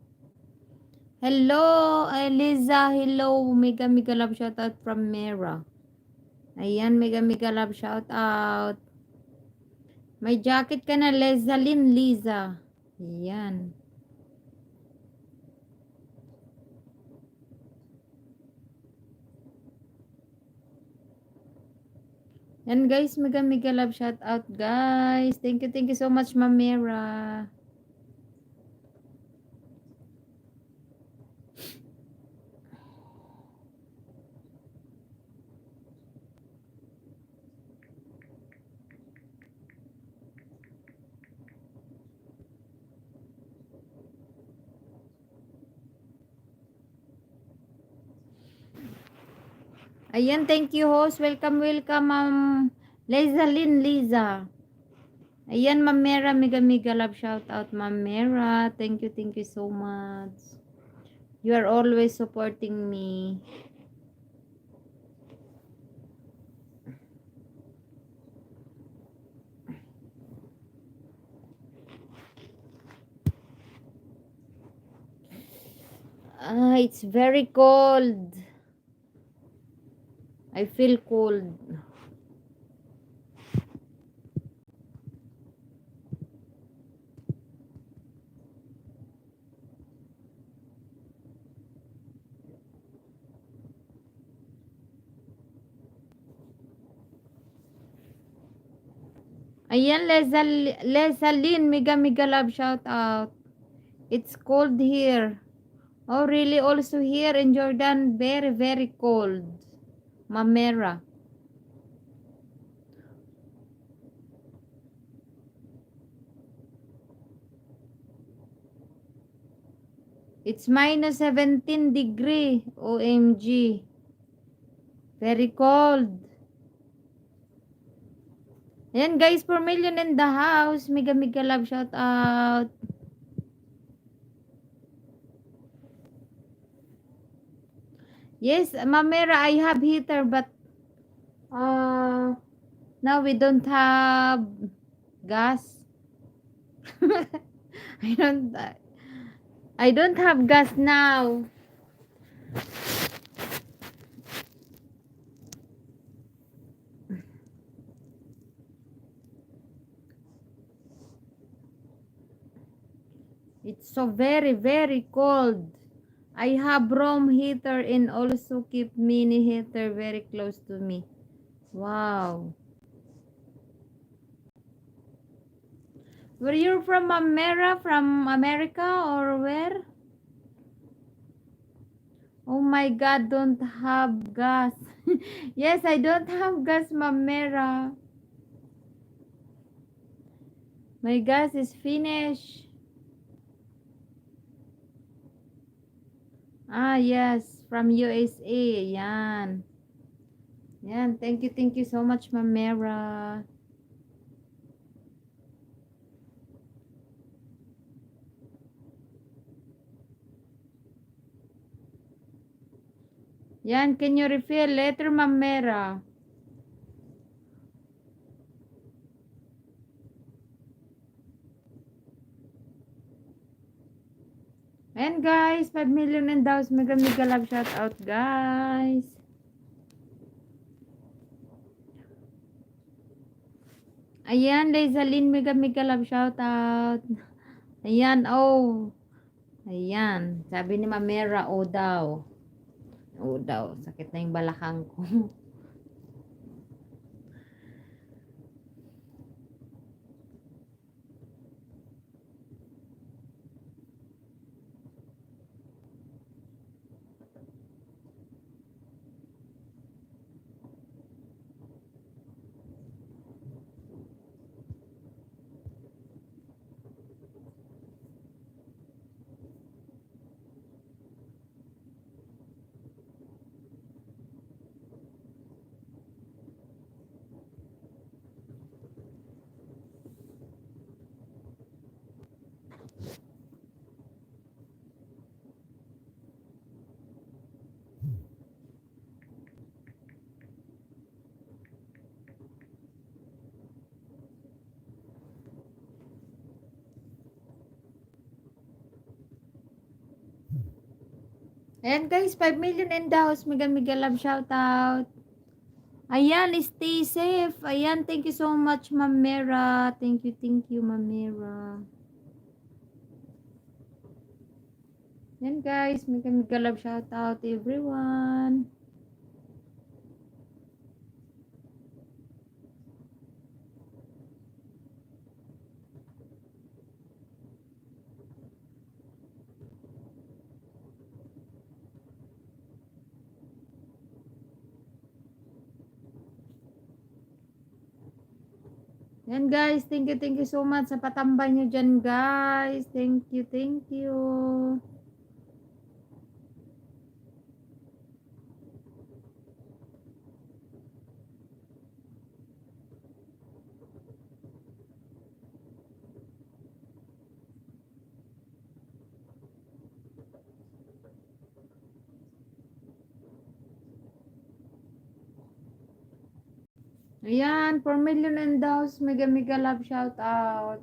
Hello, Liza. Hello, mega love shout out from Mera. Ayan, mega love shout out. May jacket ka na, Lizalyn, Liza. Ayan. Yan guys, mega love shout out guys. Thank you so much, Ma'am Mera. Ayan, thank you host. Welcome, Ma'am Lizalyn, Liza. Ayan, Ma'am Mera, mega love shout out, Ma'am Mera. Thank you so much. You are always supporting me. it's very cold. I feel cold. Ayan, Lesalin, mega mega love shout out. It's cold here. Oh, really? Also here in Jordan, very very cold. Mamera. It's minus 17 degree. OMG. Very cold. Ayan guys, 4 million in the house. Mega mega love shout out. Yes, Mamera, I have heater but uh now we don't have gas. I don't I don't have gas now. It's so very very cold. I have room heater and also keep mini heater very close to me. Wow. Where you from, Mamera? From America or where? Oh my God, don't have gas. Yes, I don't have gas, Mamera. My gas is finished. Ah, yes, from USA. Yan. Yan, thank you so much, Mamera. Yan, can you refill later, Mamera? And guys, 5 million and daw. Mega mega love shout out, guys. Ayan, Lizalyn, mega mega love shout out. Ayan, oh. Ayan, sabi ni Mamera, oh daw. Oh daw, sakit na yung balakang ko. Ayan guys, 5 million in the house. Mega mega love shout out. Ayan, stay safe. Ayan, thank you so much, Mamera. Thank you, Mamera. Ayan guys, mega mega love shout out everyone. Yan guys, thank you so much sa patambay nyo dyan guys. Thank you. Ayan, 4 million and daws. Mega mega love shout out.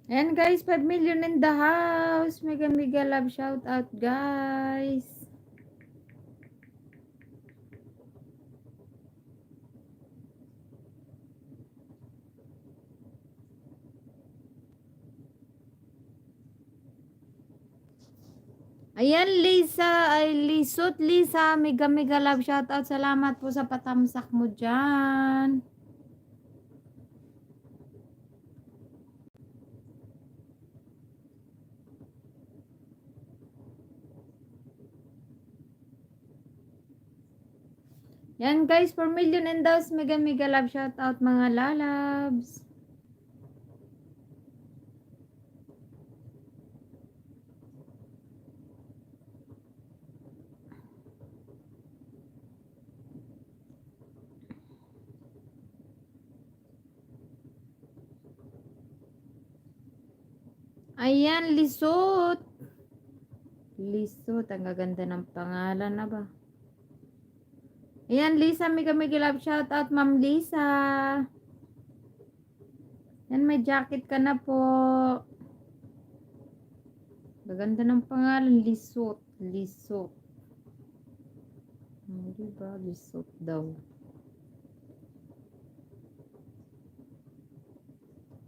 And guys, 5 million in the house. Mega mega love shout out guys. Ayan Lisa, ay Lisot Lisa, mega mega love shout out. Salamat po sa patamsak mo dyan. Yan guys, 4 million and those mega mega love shout out mga lalabs. Ayan, Lisot. Lisot, ang gaganda ng pangalan na ba? Ayan, Lisa, mega mega love shout out, Ma'am Lisa. Yan, may jacket ka na po. Gaganda ng pangalan, Lisot. Lisot. Diba? Lisot daw.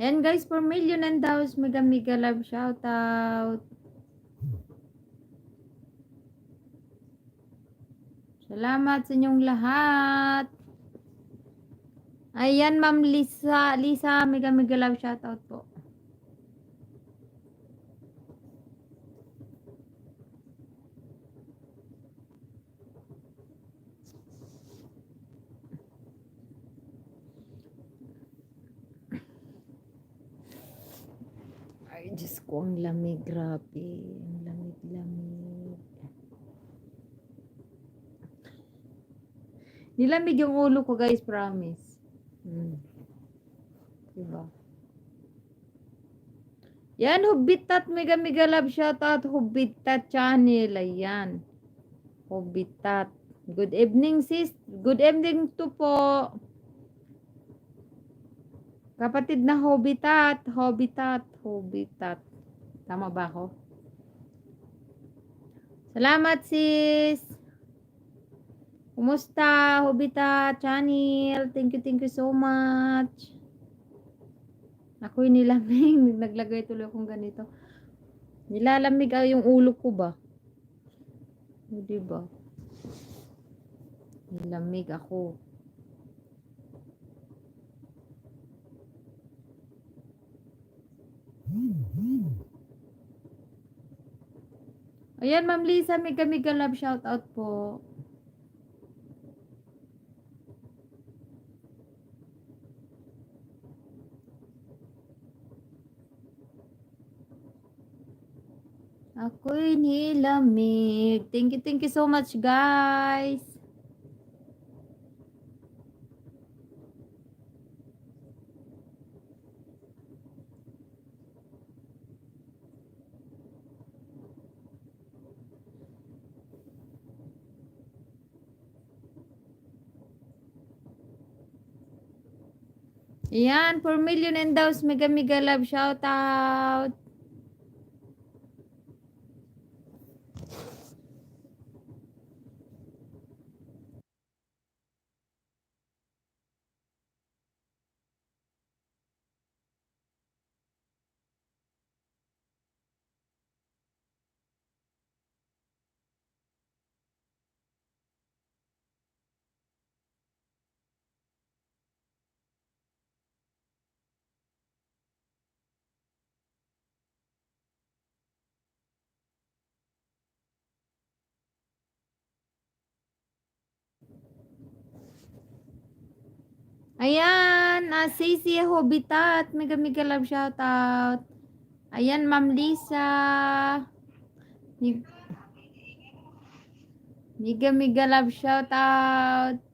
Yan guys, 4 million and those mega mega love shout out. Salamat sa inyong lahat. Ayan, Ma'am Lisa. Lisa, mega mega love shout out po. Ay, Diyos ko, ang lamig. Grabe. Ang lamig-lamig. Nilamig yung ulo ko, guys. Promise. Diba? Yan, Hubbitat. Mega mega love shoutout. Hubbitat channel. Ayan. Hubbitat. Good evening, sis. Good evening to po. Kapatid na Hobbitat. Hobbitat. Hobbitat. Tama ba ako? Salamat, sis. Kumusta, Hobita channel? Thank you so much. Ako'y nilamig. Naglagay tuloy akong ganito. Nilalamig yung ulo ko ba? O, diba? Nilamig ako. Ayan, Ma'am Lisa, mega mega love shout out po. Ako'y nilamig. Thank you so much, guys. Ayan, 4 million and those mega mega love shout out. Ayan, Sisi Hobitat, mega mega love shoutout. Ayan, Ma'am Lisa. Mega mega love shoutout.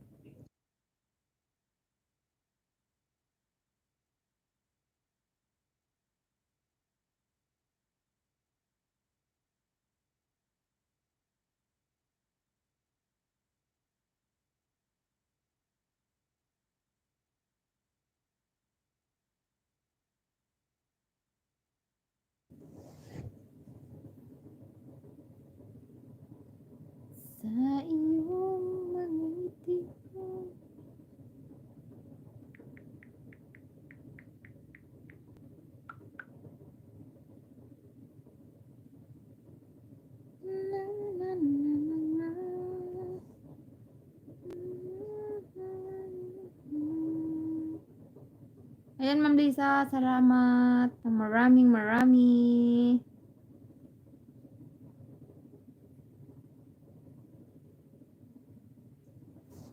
Ayan, Ma'am Lisa, salamat. Maraming marami.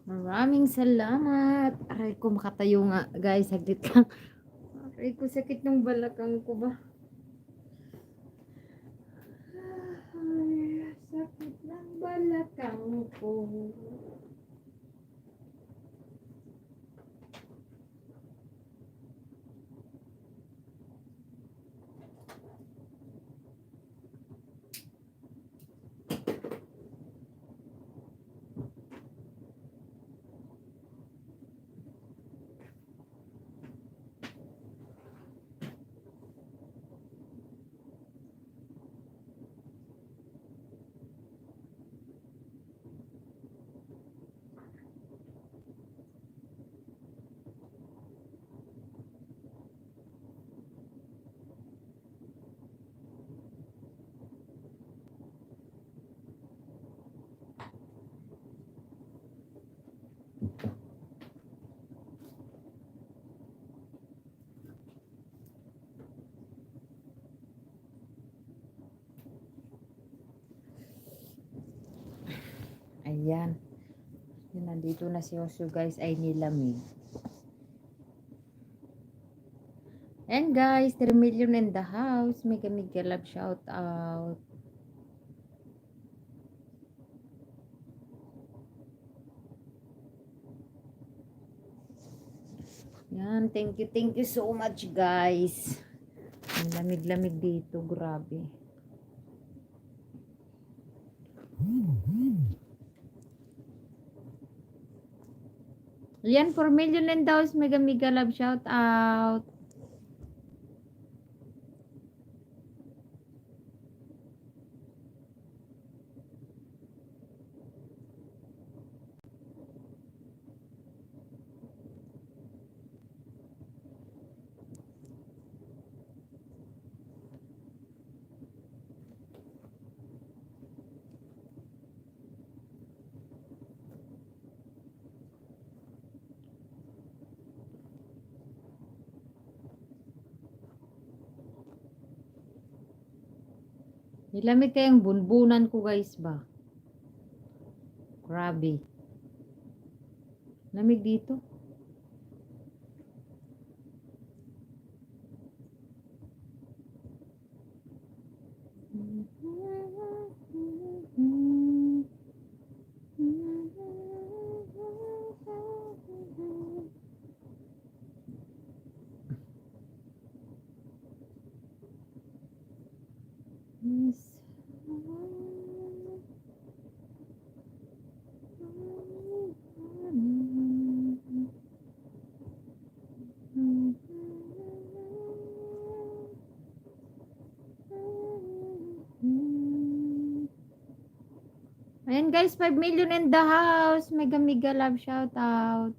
Maraming salamat. Aray ko, makatayo nga. Guys, saglit lang. Aray ko, sakit ng balakang ko ba? Ay, sakit ng balakang ko. Ayan. Yun, nandito na si Osyo, guys, ay nilamig. And guys, 3 million in the house. Mega mega love shout out. Yan, thank you so much, guys. Ang lamig-lamig dito, grabe. Yan, 4 million in the house. Mega mega love shout out. Nilamig kayang bunbunan ko, guys, ba? Grabe. Lamig dito. Ayan, guys, 5 million in the house. Mega mega love shout out.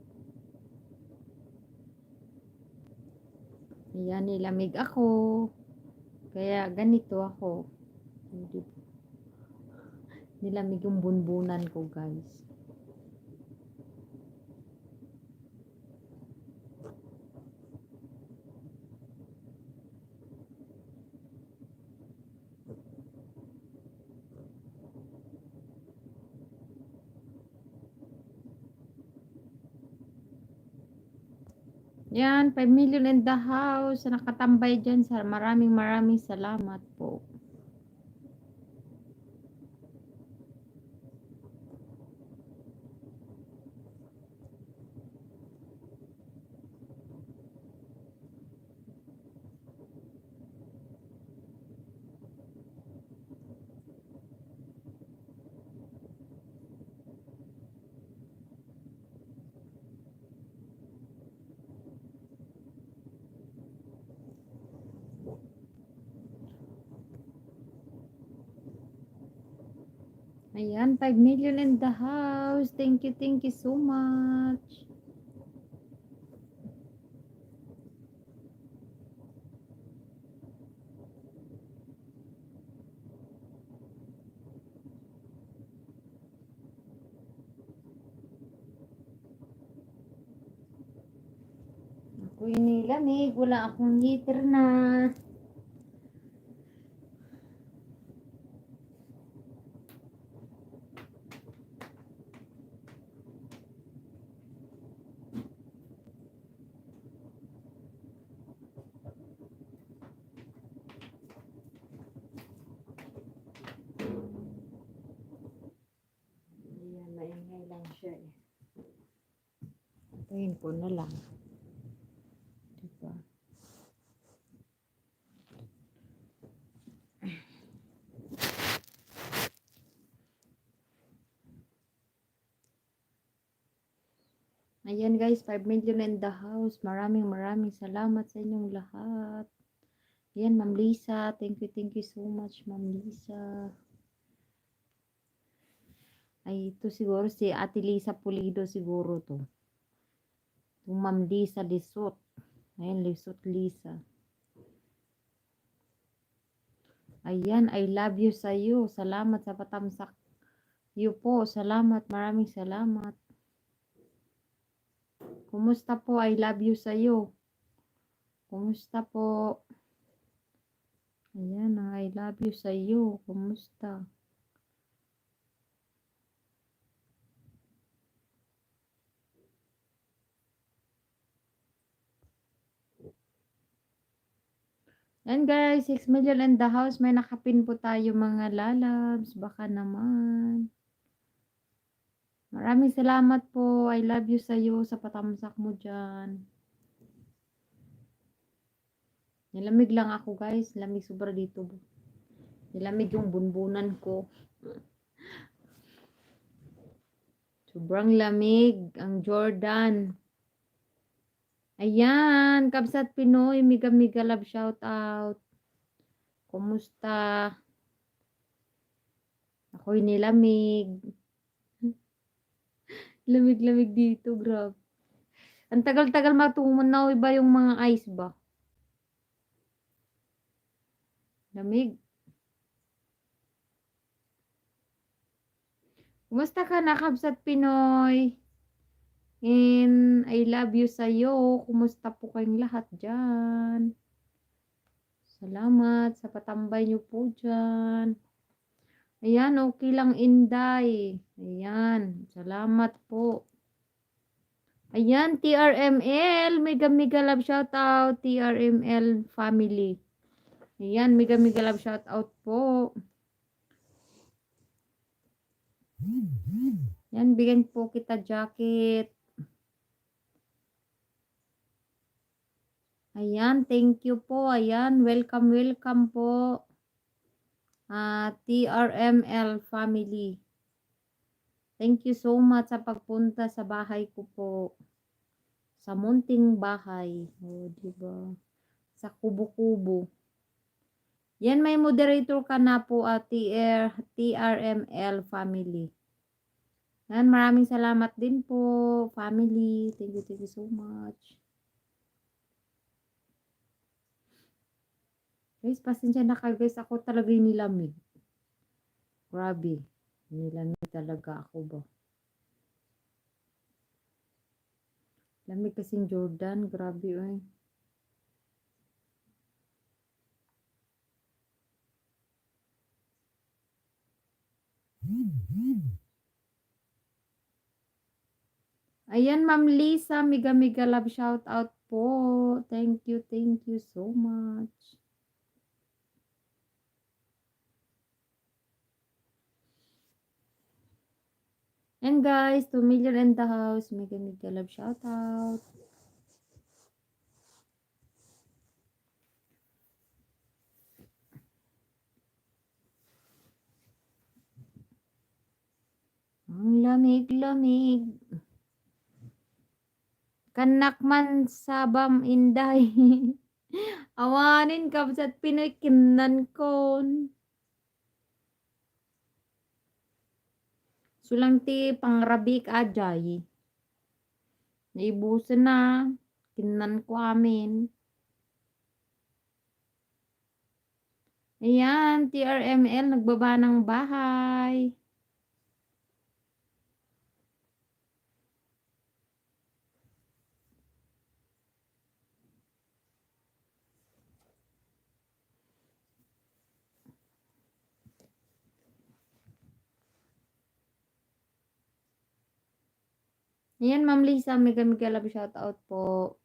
Ayan, nilamig ako. Kaya ganito ako. Nilamig yung bunbunan ko, guys. Yan, 5 million in the house. Nakatambay dyan. Maraming salamat po. Ayan, 5 million in the house. Thank you so much. Ako ini lamig. Wala akong heater na. Ayan, maingay lang siya eh. Patayin ko na lang. Diba? Ayan guys, 5 million in the house. Maraming salamat sa inyong lahat. Ayan, Ma'am Lisa. Thank you so much, Ma'am Lisa. Ay, ito siguro si Ate Lisa Pulido siguro to. Yung Ma'am Lisa Lisot. Ayan, Lisot Lisa. Ayan, I love you sa iyo. Salamat sa patamsak. You po, salamat. Maraming salamat. Kumusta po? I love you sa iyo. Kumusta po? Ayan, I love you sa iyo. Kumusta? And guys, 6 million in the house. May nakapin po tayo mga lalabs. Baka naman. Maraming salamat po. I love you sa iyo sa patamsak mo dyan. Nilamig lang ako guys. Lamig sobra dito. Nilamig yung bunbunan ko. Sobrang lamig. Ang Jordan. Ayan. Kabsat Pinoy. Miga love shout out. Kumusta? Ako'y nilamig. Lamig-lamig dito. Grabe. Ang tagal-tagal matumunaw. Iba yung mga ice ba? Lamig. Kumusta ka na, Kabsat Pinoy? And I love you sa'yo. Kumusta po kayong lahat dyan? Salamat sa patambay nyo po dyan. Ayan, okay lang Inday. Ayan, salamat po. Ayan, TRML. Mega love shout out. TRML family. Ayan, mega love shout out po. Yan, bigyan po kita jacket. Ayan, thank you po. Ayan, welcome po. TRML family. Thank you so much sa pagpunta sa bahay ko po. Sa munting bahay. O, diba? Sa kubo-kubo. Yan, may moderator ka na po at TRML family. Yan, maraming salamat din po, family. Thank you so much. Guys, pasensya na kayo guys. Ako talaga yung nilamig. Grabe. Nilamig talaga ako ba. Lamig kasing Jordan. Grabe eh. Ayan, Ma'am Lisa. Mega love shout out po. Thank you so much. And guys, 2 million in the house. Mega love shout out. Ang lamig. Kanak man sabam inday. Awanin kabsat Pinoy kinan kon. Sulang ti pangrabik ajay. Naibusan na. Kinan ko amin. Ayan, TRML nagbaba ng bahay. Ayan, Ma'am Lisa, mega mega love shout out po.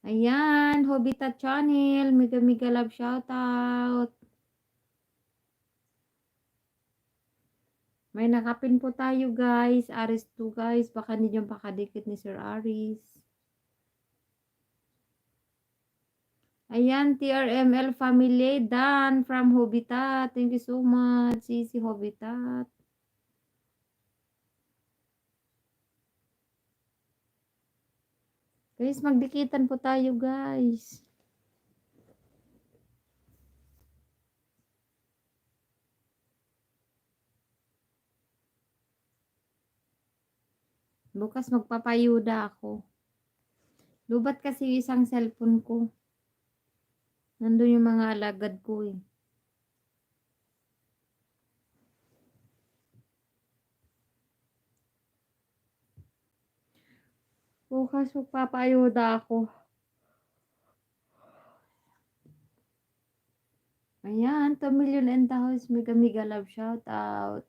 Ayan, Hobita Channel, mega mega love shout out. May nakapin po tayo guys, Aris 2 guys, baka hindi nyo pakadikit ni Sir Aris. Ayan, TRML family, Dan from Hobitat. Thank you so much, Sisi Hobitat. Guys, magdikitan po tayo guys. Bukas magpapayuda ako. Lubat kasi isang cellphone ko. Nandun yung mga alagad ko eh. Bukas magpapayuda ako. Ayan, 2 million and the house. Mega mega love shout out.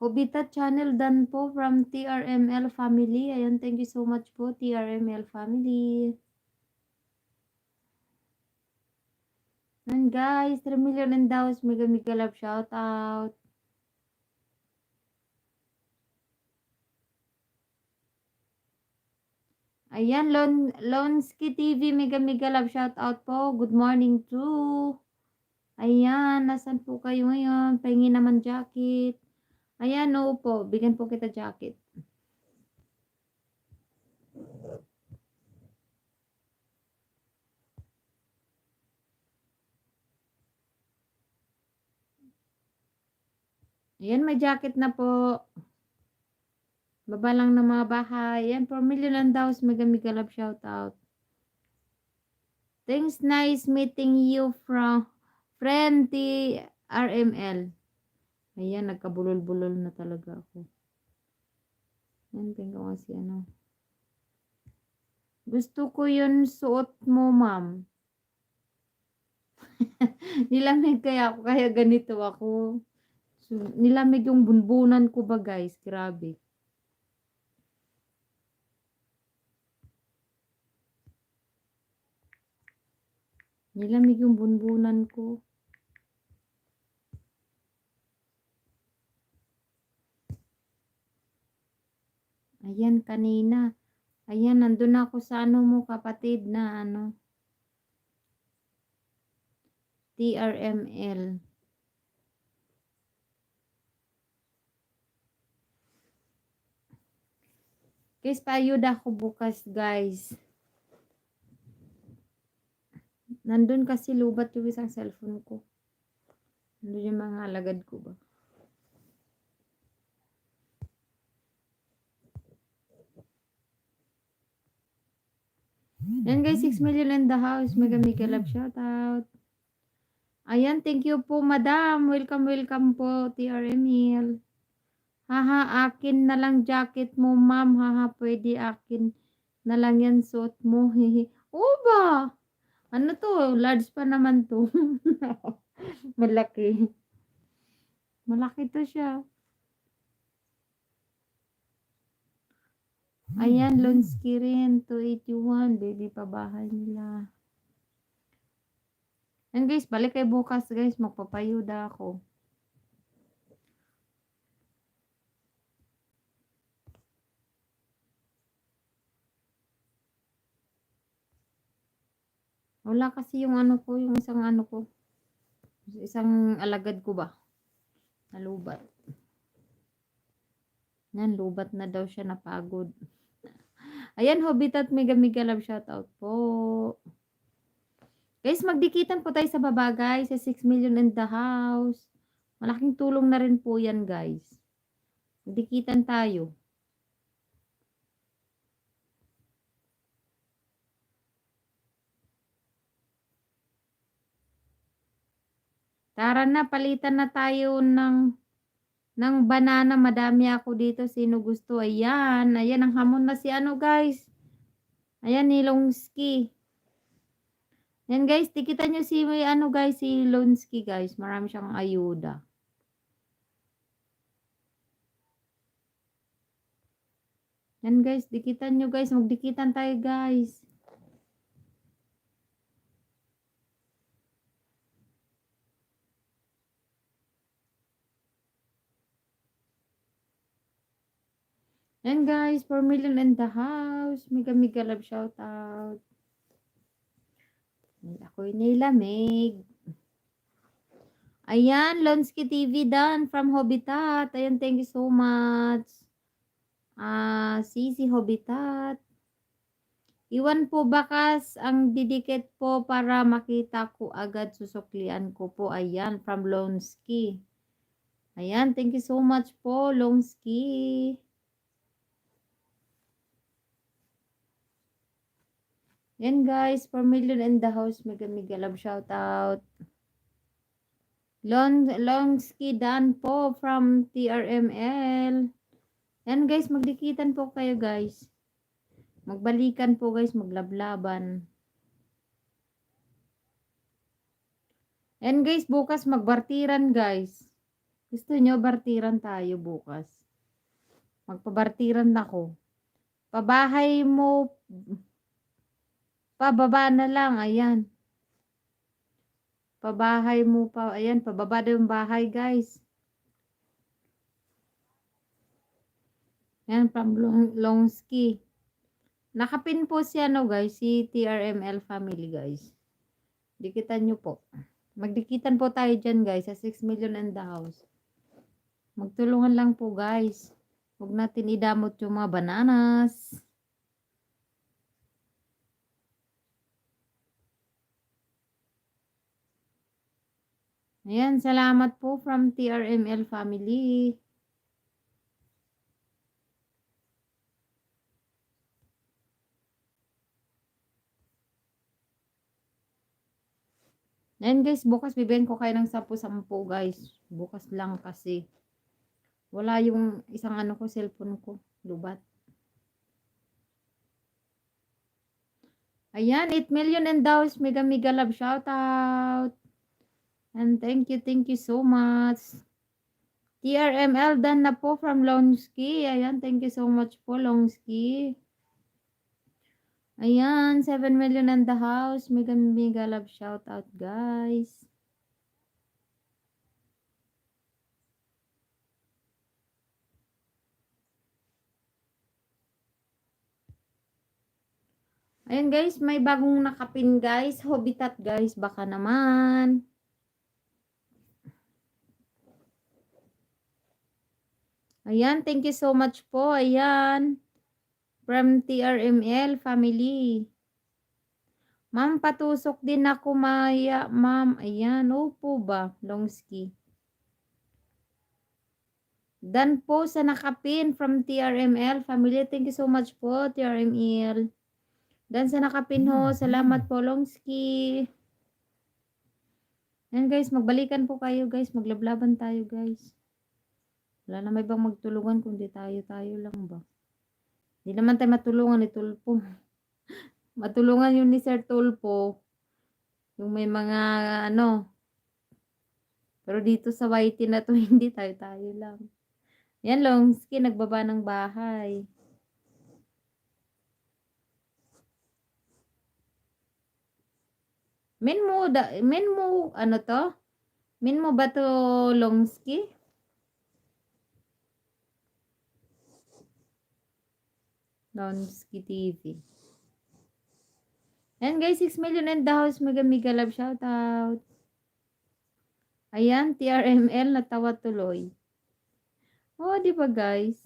Hobita channel dan po from TRML family. Ayan, thank you so much po TRML family. And guys, 3 million and the house. Mega mega love shout out. Ayan, Lonsky TV, mega mega love shout out po. Good morning to. Ayan, nasan po kayo ngayon? Pahingi naman jacket. Ayan, no po. Bigyan po kita jacket. Ayan, may jacket na po. Baba lang ng mga bahay. Ayan, 4 million and daw. Mega mega love shout out. Thanks, nice meeting you from friend TRML. Ayan, nagkabulol-bulol na talaga ako. Ayan, tingnan ko kasi ano. Gusto ko yun suot mo, ma'am. Nilamig kaya ako, kaya ganito ako. So, nilamig yung bunbunan ko ba guys? Grabe. Nilamig yung bunbunan ko. Ayan, kanina. Ayan, nandun ako sa ano mo, kapatid na ano. TRML. Guys, paayuda ako bukas, guys. Nandun kasi lubat yung isang cellphone ko. Nandun yung mga alagad ko ba. Yan guys, 6 million in the house. Mega mega love shout out. Ayan, thank you po madam. Welcome, welcome po TRML. Haha, akin na lang jacket mo ma'am. Haha, pwede akin na lang yan suot mo. Hehe. Oo ba? Ano to? Large pa naman to. Malaki. Malaki to siya. Ayan, Lonsky rin. 281. Baby pa bahay nila. And guys, balik kay bukas guys. Magpapayuda ako. Wala kasi yung ano ko. Yung isang ano ko. Isang alagad ko ba? Nalubat. Yan, lubat na daw siya, napagod. Ayan, Hobitat, mega mega love shoutout po. Guys, magdikitan po tayo sa baba, guys. Sa 6 million in the house. Malaking tulong na rin po yan, guys. Magdikitan tayo. Tara na, palitan na tayo ng banana. Madami ako dito. Sino gusto? Ayan. Ayan, ang hamon na si ano, guys. Ayan ni Longski. Yan guys, tikitan nyo si ano guys, si Lonsky guys. Marami siyang ayuda. Yan guys, dikitan nyo guys. Magdikitan tayo guys. Yan guys, 4 million in the house. Mega mega love shout out. Ako'y nilamig. Ayan, Lonsky TV done from Hobitat. Ayan, thank you so much. Sisi Hobitat. Iwan po bakas ang didikit po para makita ko agad susuklian ko po. Ayan, from Lonsky. Ayan, thank you so much po, Lonsky. Yan guys, 4 million in the house. Mega mega love shout out. Lonsky Dan po from TRML. Yan guys, magdikitan po kayo guys. Magbalikan po guys, maglablaban. Yan guys, bukas magbartiran guys. Gusto nyo bartiran tayo bukas? Magpabartiran ako. Pabahay mo, pababa na lang, ayan. Pabahay mo pa, ayan, pababa na yung bahay guys. Yan, from Longski. Nakapin po si ano guys, si TRML family guys. Dikitan nyo po. Magdikitan po tayo dyan guys, sa 6 million in the house. Magtulungan lang po guys. Huwag natin idamot yung mga bananas. Ayan, salamat po from TRML family. Ayan guys, bukas bibigyan ko kayo ng 10-10 guys. Bukas lang kasi. Wala yung isang ano ko, cellphone ko. Lubat. Ayan, 8 million and house. Mega mega love shout out. And thank you so much. TRML done na po from Longski. Ayan, thank you so much po Longski. Ayan, 7 million and the house. Mega mega love shout out guys. Ayan guys, may bagong nakapin guys. Hobitat guys, baka naman. Ayan, thank you so much po. Ayan. From TRML family. Ma'am, patusok din ako maya. Ma'am, ayan. Opo ba? Longski. Dan po sa nakapin from TRML family. Thank you so much po, TRML. Dan sa nakapin ho. Salamat po, Longski. Ayan guys, magbalikan po kayo guys. Maglablaban tayo guys. Wala na may bang magtulungan kundi tayo lang ba? Hindi naman tayo matulungan ni Tulpo. Matulungan yun ni Sir Tulpo. Yung may mga ano. Pero dito sa YT na to, hindi tayo lang. Yan Longski, nagbaba ng bahay. Men mo, ano to? Men mo ba to Longski? Longski TV. Ayan guys, 6 million in the house. Mega mega love shout out. Ayan, TRML natawa tuloy. Oh, di ba guys?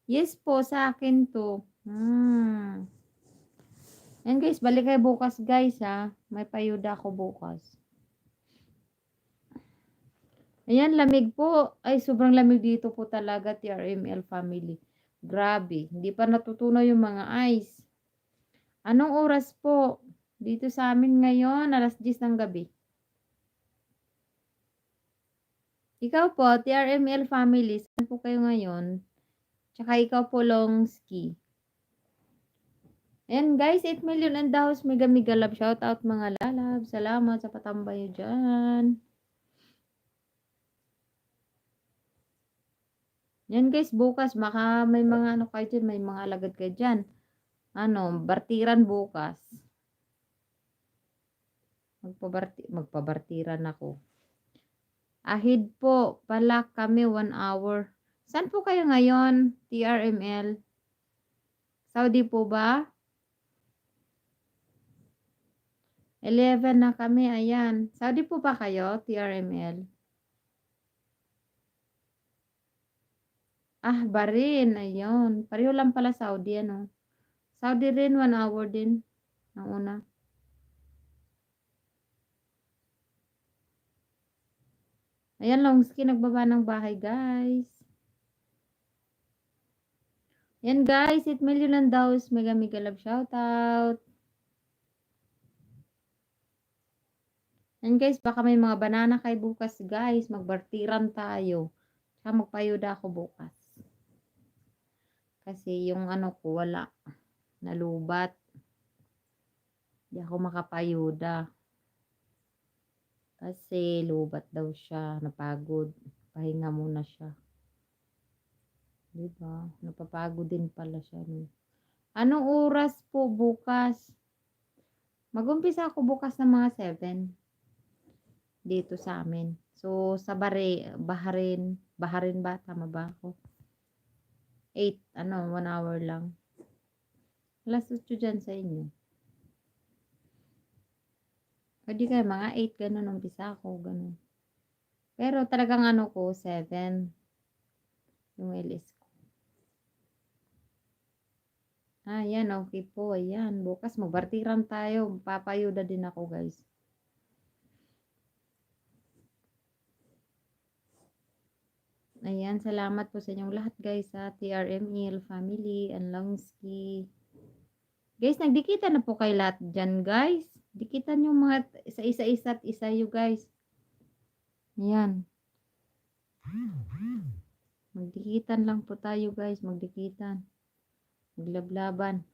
Yes po, sa akin to. Ayan guys, balik kayo bukas guys ha. May payuda ako bukas. Ayan, lamig po. Ay, sobrang lamig dito po talaga, TRML family. Grabe, hindi pa natutunaw yung mga ice. Anong oras po? Dito sa amin ngayon, alas 10 ng gabi. Ikaw po, TRML family, saan po kayo ngayon? Tsaka ikaw po, Longski. Ayan guys, 8 million and the house. Mega mega love. Shout out mga lalab. Salamat sa patambay dyan. Yan guys, bukas. Baka may mga ano kayo dyan. May mga alagad kayo dyan. Ano, bartiran bukas. Magpabartiran ako. Ahid po pala kami 1 hour. Saan po kayo ngayon? TRML? Saudi po ba? 11 na kami, ayan. Saudi po ba kayo, TRML? Ah, Bahrain, ayun. Pareho lang pala Saudi, ano. Saudi rin, 1 hour din. Ang una. Ayan, Longsky, nagbaba ng bahay, guys. Yan, guys. 8 million ang daws. Mega mega love shoutout. Yan, guys. Baka may mga banana kay bukas, guys. Magbartiran tayo. Tsaka magpayuda ako bukas. Kasi yung ano ko, wala. Nalubat. Hindi ako makapayuda. Kasi lubat daw siya. Napagod. Pahinga muna siya. Diba? Napapagod din pala siya. No? Anong oras po bukas? Mag-umpisa ako bukas ng mga 7. Dito sa amin. So, sa Bahrain ba? Tama ba ako? 8, 1 hour lang. Alas 8 dyan sa inyo. Pwede kayo, mga 8, ganun, umpisa ako, ganun. Pero talagang ano ko, 7. Yung LS ko. Ayan, okay po. Ayan, bukas magbartiran tayo. Papayuda din ako, guys. Ayan, salamat po sa inyong lahat, guys, sa TRML family and Longsky. Guys, nagdikitan na po kayo lahat dyan, guys. Dikitan yung mga isa-isa at isa you, guys. Ayan. Magdikitan lang po tayo, guys. Magdikitan. Maglablaban.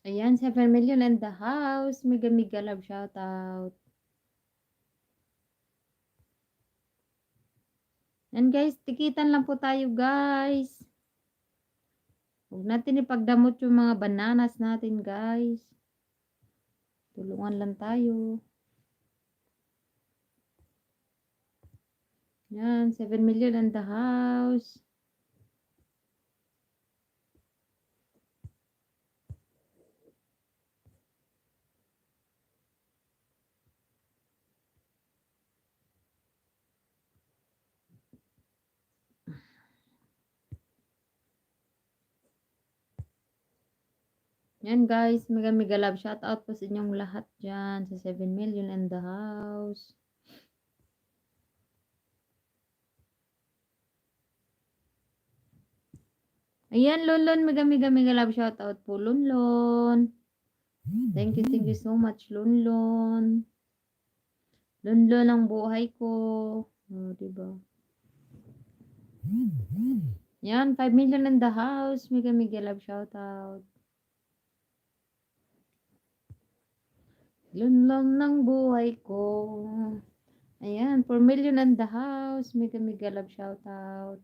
Ayan, 7 million and the house. Mega mega love shout out. Yan guys, tikitan lang po tayo guys. Huwag natin ipagdamot yung mga bananas natin guys. Tulungan lang tayo. Yan, 7 million and the house. Yan guys, mega mega love shout out po sa inyong lahat dyan sa 7 million and the house. Ayan, Lunlon, mega mega mega love shout out po Lunlon. Thank you so much Lunlon. Lunlon ang buhay ko. Oh, diba? Yan, 5 million in the house. Mega mega love shout out. Lunlon ng buhay ko. Ayan, 4 million in the house. Mega mega love shout out.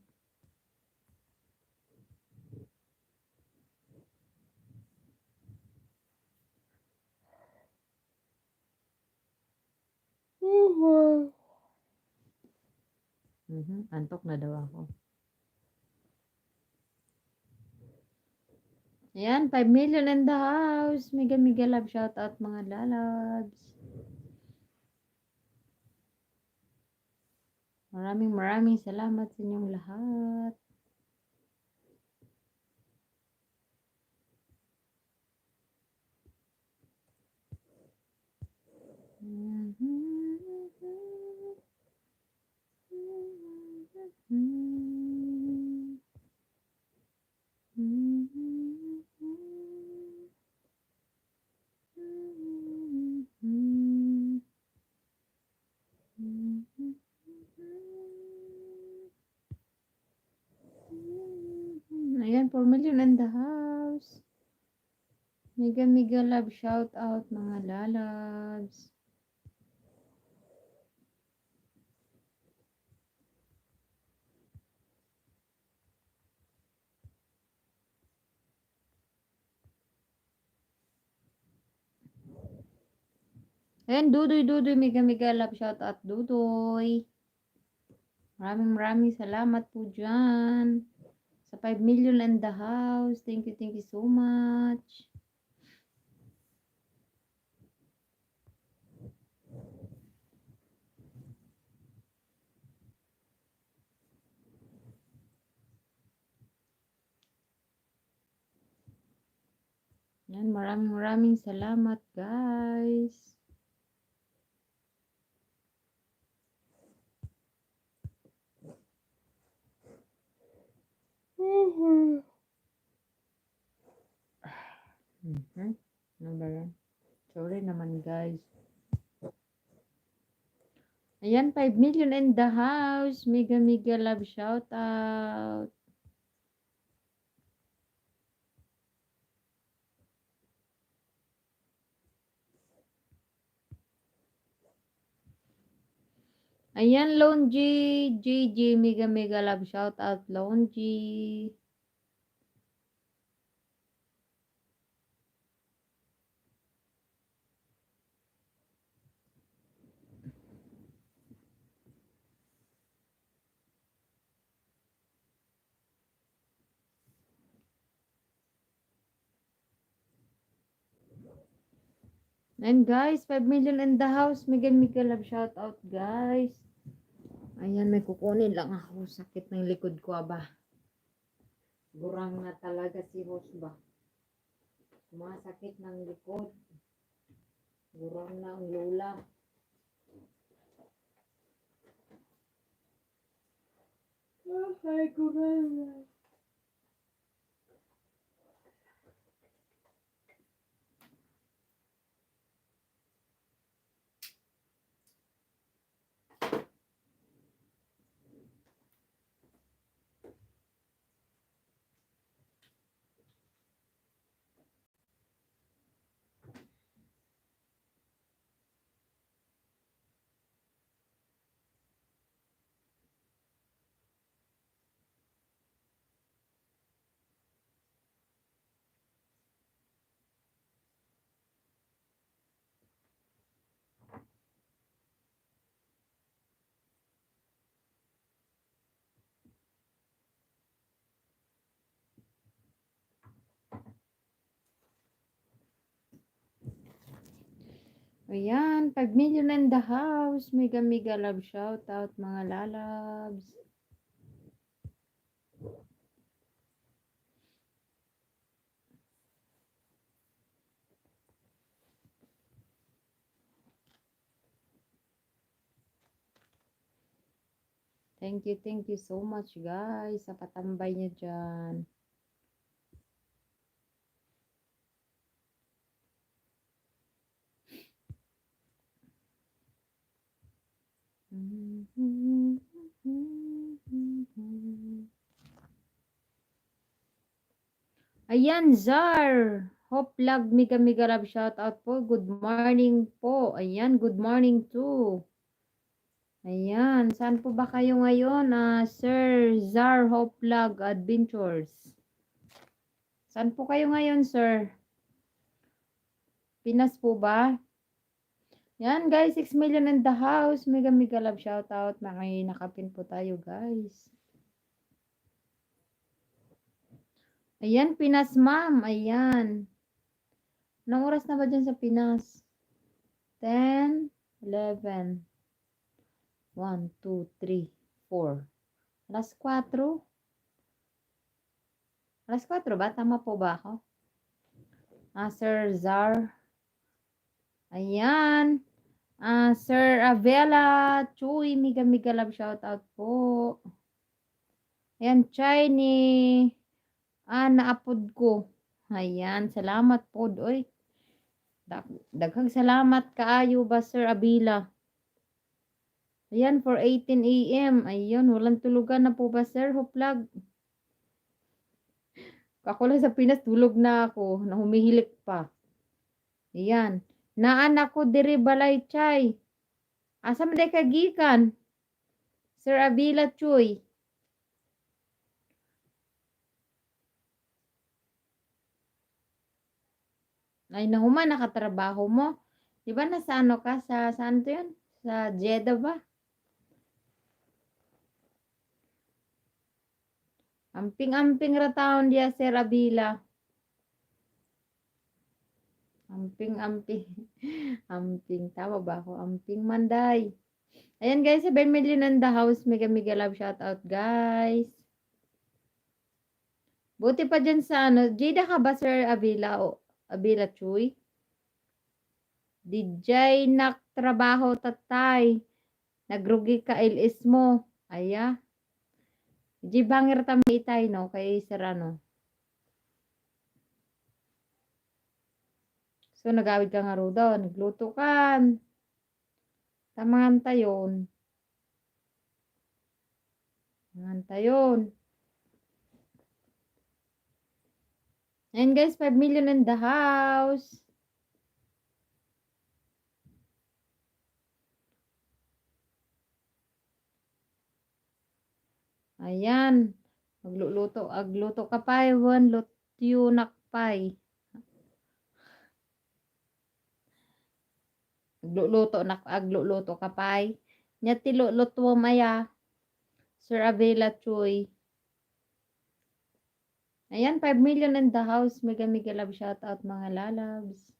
Antok na daw ako. Ayan, 5 million in the house. Mega mega love shout out mga lalabs. Maraming salamat sa inyong lahat. 4 million in the house. Mega love shout out mga lalabs. Ayan, Dudoy, mega love shout out, Dudoy. Maraming salamat po dyan. Sa 5 million in the house. Thank you so much. Yan, maraming salamat guys. Ano ba yan? Sorry naman guys. Ayan, 5 million in the house. Mega love shout out. Ayan, Longy. GG, mega love shout out, Longy. And guys, 5 million in the house. Mega love shout out guys. Ayan, may kukunin lang ako. Sakit ng likod ko ba. Gurang na talaga si host ba. Sumasakit ng likod. Gurang na ang lula. Ay, gurang na. Ayan, 5 million in the house. Mega love shout out mga lalabs. Thank you so much guys sa patambay niyo dyan. Ayan, Zar. Hope lag mega love shout out po. Good morning po. Ayan, good morning too. Ayan, saan po ba kayo ngayon? Sir Zar Hope Lag Adventures. Saan po kayo ngayon, sir? Pinas po ba? Yan guys, 6 million in the house. Mega love shout out. Nakapin po tayo guys. Ayan, Pinas ma'am. Ayan. Anong oras na ba dyan sa Pinas? 10, 11, 1, 2, 3, 4. Alas 4. Alas 4 ba? Tama po ba ako? Sir Zar. Ayan. Sir Avela Chuy, mega love shout out po. Ayan, Chiny. Naapod ko. Ayan, salamat po. Oy, daghang salamat kaayo ba, Sir Abila. Ayan, for 18 AM. Ayun, walang tulugan na po ba, Sir Hoplag? Ako lang sa Pinas, tulog na ako. Na humihilik pa. Ayan. Naanak ko diri balay chay. Asa man day kagikan? Sir Abila Chuy. Ay, nahuman, nakatrabaho mo. Di ba nasa ano ka? Saan to yun? Sa Jeddah ba? Amping-amping ra taon dia, Sir Abila. Amping-amping. Amping. Tama ba ako? Amping Manday. Ayan guys, 7 million in the house. Mega mega love shout out guys. Buti pa dyan sa ano. Jada ka ba Sir Abila o Abila Chuy? DJ naktrabaho tatay. Nagrugi ka ilis mo. Aya. Di bangir tami itay no kay Sir ano. So nagawid ka nga ro daw. Nagluto kan. Tamangan tayon. Tamangan tayon. And guys, 5 million in the house. Ayan. Magluluto. Agluto ka pa. One lutyo nakpay. Agluluto ka pa. Nya tiluluto maya. Sir Avila Chuy. Ayan, 5 million in the house. Mega mega love shout out mga lalabs.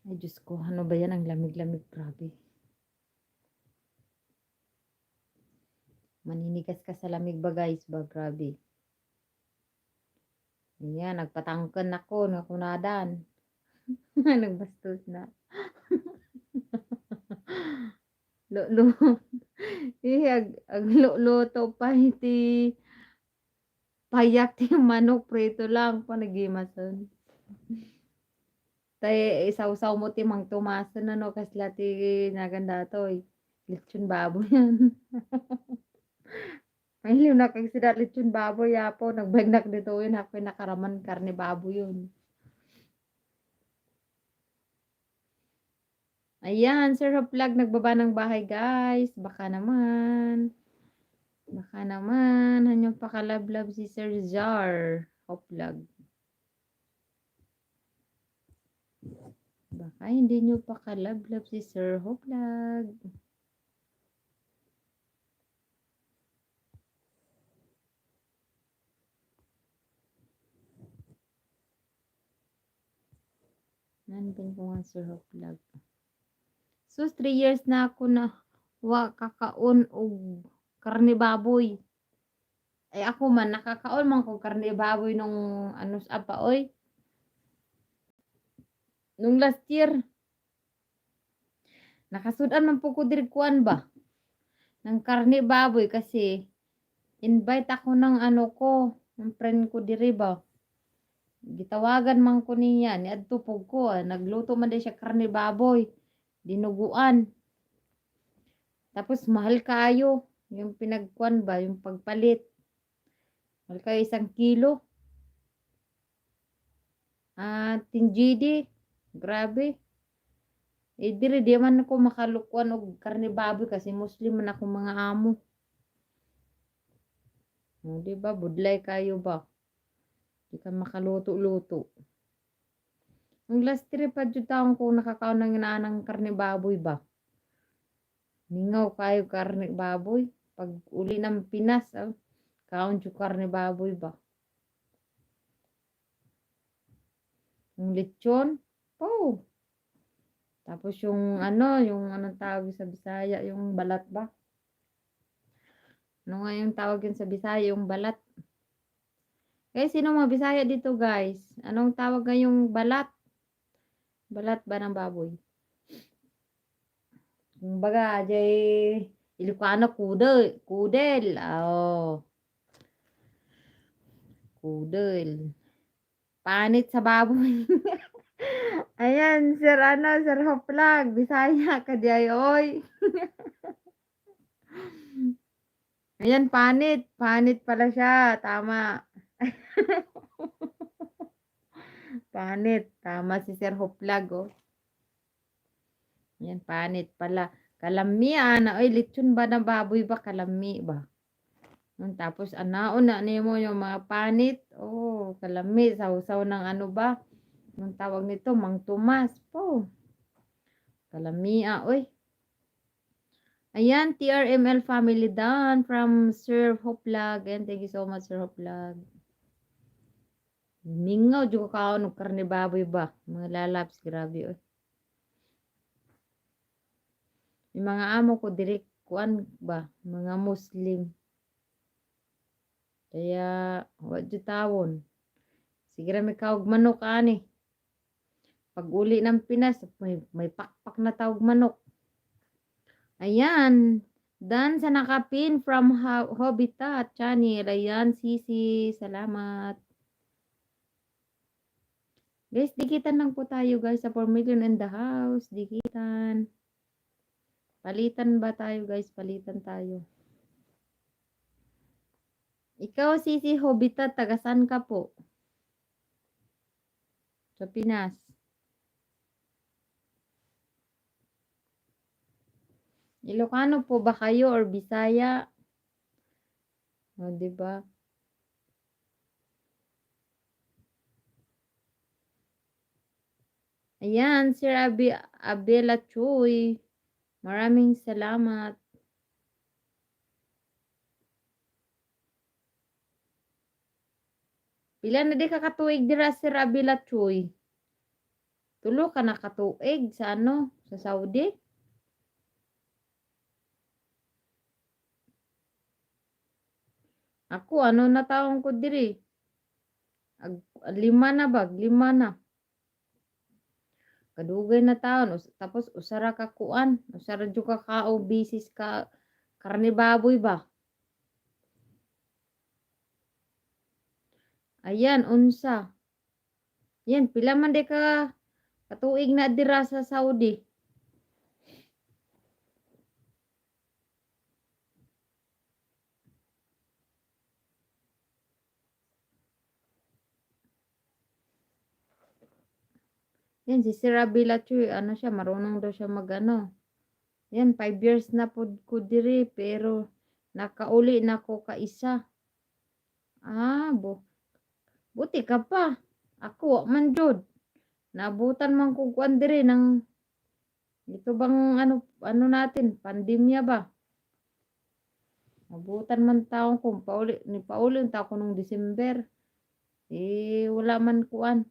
Ay, Diyos ko. Ano ba yan? Ang lamig-lamig. Grabe. Maninigas ka sa lamig ba guys ba? Grabe. Ayan, nagpatangkan ako. Nakunadan. Nagbastos na. Lulo. Agluluto pa iti. Payak ti manok. Prito lang. Panagimason. Tay isaw-saw mo ti Mang Tomaso na no kasla ti naganda to lechon baboy yan. Ay liw na kag sida lechon baboy yapo nagbagnak dito yun ako nakaraman karne baboy yun. Ayan, Sir Hoplag nagbaba ng bahay guys. Baka naman. Baka naman. Hanyong pakalablab si Sir Jar Hoplag. Baka hindi nyo pakalablab si Sir Hoplag. Nanpin ko nga Sir Hoplag. So, 3 years na ako na wa kakaon og karne baboy. Ay ako man nakakaon man ko karne baboy nung ano sa pa oy. Nung last year. Nakasudan man po ko diri kuan ba. Ng karne baboy kasi invite ako ng ano ko, ng friend ko diri ba. Gitawagan man ko niya ni adto pug ko nagluto man di siya karne baboy. Dinuguan. Tapos mahal kaayo yung pinagkuan ba, yung pagpalit. Mahal kayo 1 kilo. Tinjidi. Grabe. Diri di man ako makalukuan og karne baboy kasi Muslim man ako mga amo. Di ba? Budlay kayo ba? Di ka makaluto-luto. Ang last trip pa dyan taong ko nakakaon ng inaanang karne baboy ba? Ningaw kayo karne baboy. Pag uli ng Pinas, kaon dyan karne baboy ba? Yung lechon, po. Tapos yung anong tawag sa Bisaya, yung balat ba? Ano nga yung tawag yun sa Bisaya, yung balat? Guys, sino mga Bisaya dito guys? Anong tawag ngayong balat? Balat ba ng baboy? Kumbaga, jay Ilocano kudel. Kudel. Oh. Kudel. Panit sa baboy. Ayan, Sir Hoplag. Bisaya ka di ay, oy. Ayan, panit. Panit pala siya. Tama. Panit. Tama si Sir Hoplag, oh. Ayan, panit pala. Kalami, Ay, lechon ba na baboy ba? Kalami ba? Tapos, anauna mo yung mga panit. Oh, kalami. Sausaw ng ano ba? Ang tawag nito, Mang Tomas po. Kalami, Uy. Ayan, TRML family done from Sir Hoplag. And thank you so much, Sir Hoplag. Mingaw, juga ka ako karne baboy ba? Mga lalaps, grabe, oy. Yung mga amo ko, direct kuan ba? Mga Muslim. Kaya, what you tawon? Sige may kawag manok, ani. Pag uli ng Pinas, may pakpak na tawag manok. Ayan. Dan sa nakapin from Hobitat channel. Ayan, Sisi. Salamat. Guys, dikitan lang po tayo guys sa 4 million in the house. Dikitan. Palitan ba tayo guys? Palitan tayo. Ikaw, Sisi Hobitat, tagasan ka po? Sa Pinas. Ilocano po ba kayo or Bisaya? O, diba? Ayan, Sir Abela Chuy. Maraming salamat. Pila na di ka katuig dira, Sir Abela Chuy? Tulo ka na katuig sa ano? Sa Saudi? Ako, ano na taong ko diri? 5 na ba? 5 na. Kadugay na taon. Tapos, usara ka kuan. Usara dyo ka kao, bisis ka. Karne baboy ba? Ayan, unsa. Yan, pila man di ka katuig na dira sa Saudi. Yan, si Sir Abila Chuy, ano siya, marunong daw siya magano. Yan, 5 years na po ko diri, pero nakauli na ko ka isa. Buti ka pa. Ako, man jud. Nabutan man ko kuan diri ng ito bang ano natin, pandemya ba? Nabutan man taon kung pauli ta ko nung December. Wala man kuan.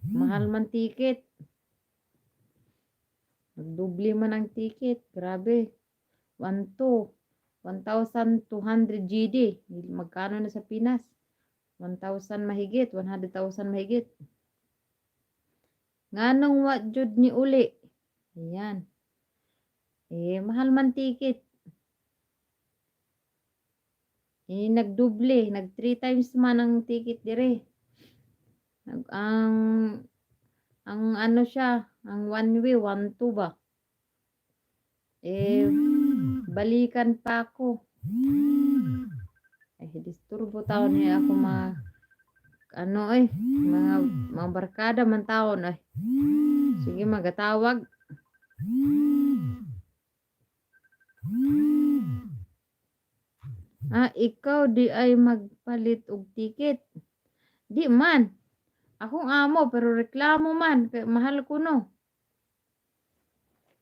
Mahal man ticket. Nagdubli man ang ticket. Grabe. 1,200 GD. Magkano na sa Pinas? 1,000 mahigit. 100,000 mahigit. Nganong wa jud ni uli. Ayan. Mahal man ticket. Nagduble. Nag 3 times man ang ticket dire. Ang ano siya, ang one way, 1-2 ba? Balikan pa ako. Disturbo taon ako mga barkada man taon Sige, magatawag. Ikaw di ay magpalit og ticket. Di man. Akong amo, pero reklamo man. Kaya mahal ko no.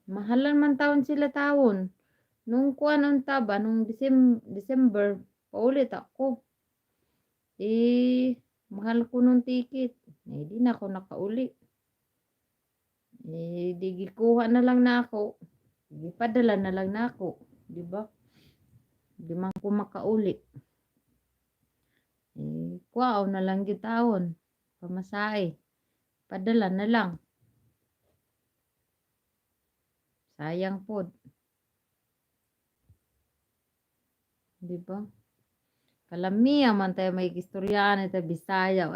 Mahalan man taon sila taon. Nung kuan unta ba, nung December, paulit ako. Mahal ko nung ticket. Di na ako nakauli. Di gikuha na lang na ako. Di padala na lang na ako. Di ba? Di man ko makauli. Kuwao na lang yung taon. Pamasahe. Padala na lang. Sayang po. Di ba? Kalamiya man tayo may istoryahan ito Bisaya.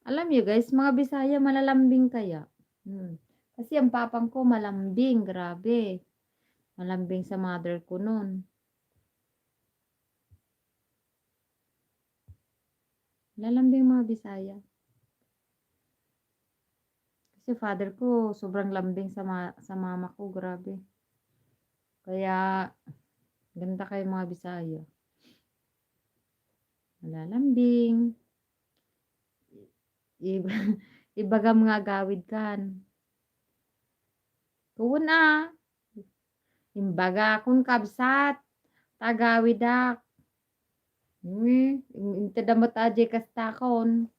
Alam niyo guys, mga Bisaya malalambing kaya. Kasi ang papang ko malambing, grabe. Malambing sa mother ko nun. Lalambing mga Bisaya. Kasi father ko sobrang lambing sa mama ko, grabe. Kaya ganda kayo mga Bisaya. Malalambing. Iba, ibaga mga gawid kan. Kuna. Imbaga kun kabsat. Tagawidak. Intadamat aje kastakon.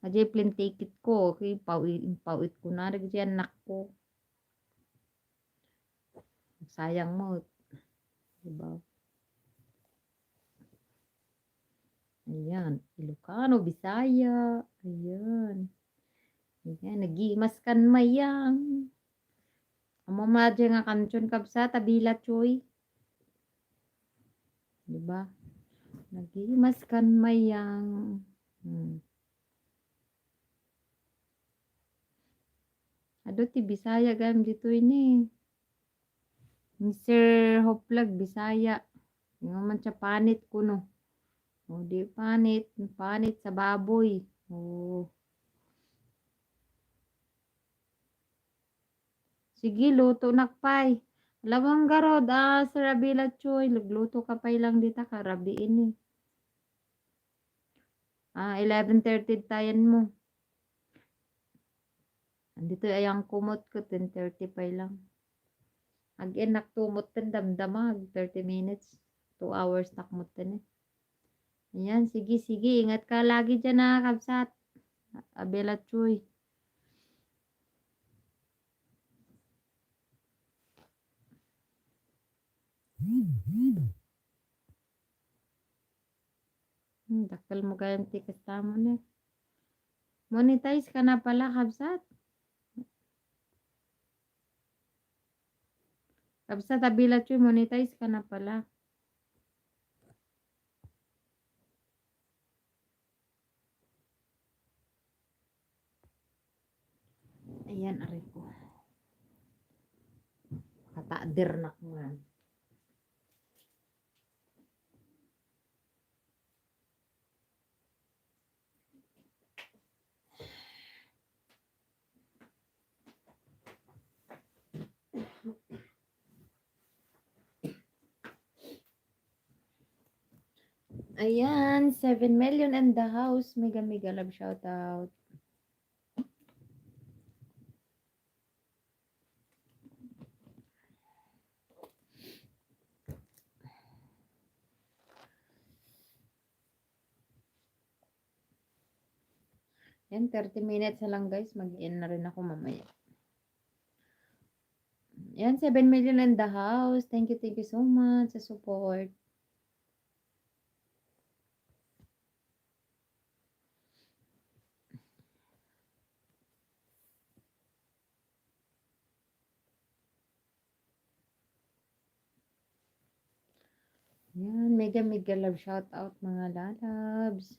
Aje plane ticket ko. Okay, pauit ko na. Diyan anak ko. Sayang mo. Diba? Ayan. Ilocano, Bisaya. Ayan. Ayan. Nagimas kan mayang. Amo madya nga kanchon kabsa. Tabila choy. Diba? Nagimas kan mayang. Ado ti Bisaya gam dito ini. Mr. Hoplag Bisaya. Nga man siya panit ko no. O di panit. Panit sa baboy. O. Sige, luto nakpay. Lawang garod. Sa Rabila Choy. Lugluto ka pay lang dita ka. Rabiin eh. 11:30 tayan mo. Andito ayang kumot ko. 10:30 pay lang. Again, naktumot din damdamag. 30 minutes. 2 hours nakmot din eh. Ayan, sige, sige. Ingat ka lagi dyan na, kabsat. Abela Chuy. Dakal mo kayang tikas tamo na. Monetize ka na pala, kabsat. Kabsat, Abela Chuy, monetize ka na pala. Ayan, aray ko. Kataadir na ko nga. Ayan, 7 million in the house. Mega mega love shout out. Yan, 30 minutes na lang guys. Mag-in na rin ako mamaya. Yan, 7 million in the house. Thank you so much sa support. Yan, mega mega love shout out mga lalabs.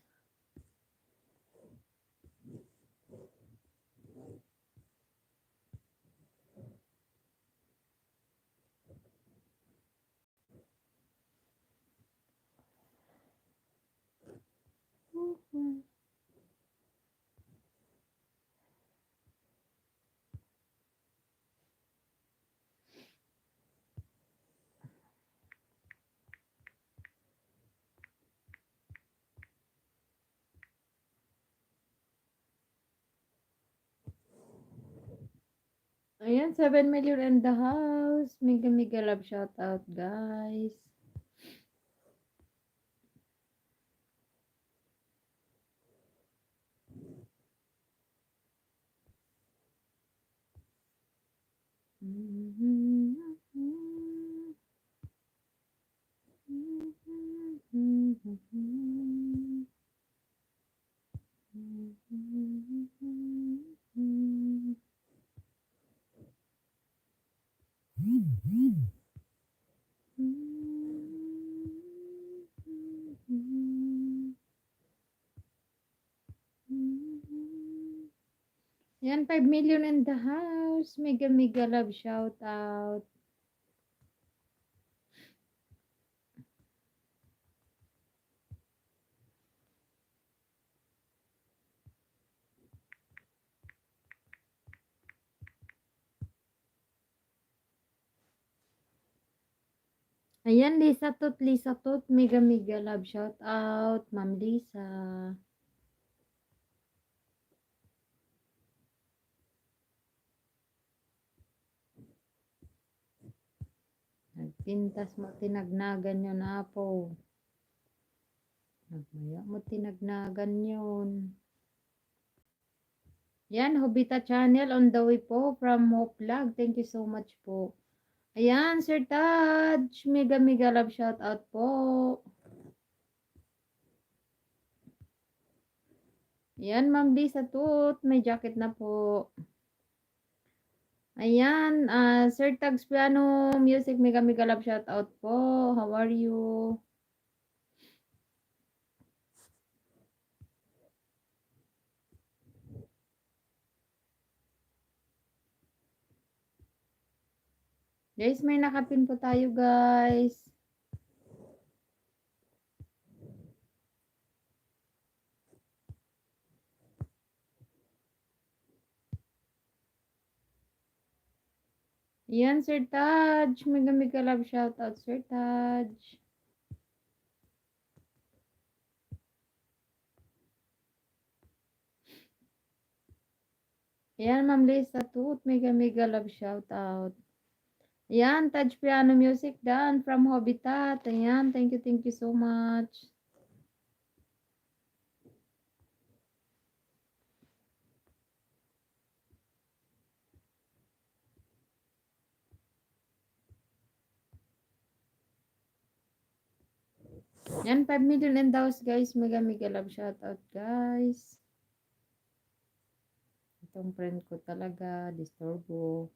Ayan, 7 million in the house. Mega mega love shout out guys. Yan, 5 million in the house. house. Mega mega love shout out. Ayan, Lisa Tot. Mega mega love shout out. Ma'am Lisa. Nagpintas mo tinagnagan yun, Apo. Nagmaya mo tinagnagan yun. Yan, Hobita Channel on the way po from Hope Vlog. Thank you so much po. Ayan, Sir Taj. Mega mega love shout out po. Ayan, Ma'am Lisa Tut. May jacket na po. Ayan, Sir Tags Piano Music. Mega mega love shout out po. How are you? Guys, may nakapin po tayo, guys. Yan, Sir Taj. Mega mega love shout out, Sir Taj. Yan, Ma'am Lisa Tut. Mega mega love shout out. Yan, Taj Piano Music done from Hobitat. Ayan, thank you so much. Yan, 5 million and house, guys. Mega mega love shout out, guys. Itong friend ko talaga, disturbo.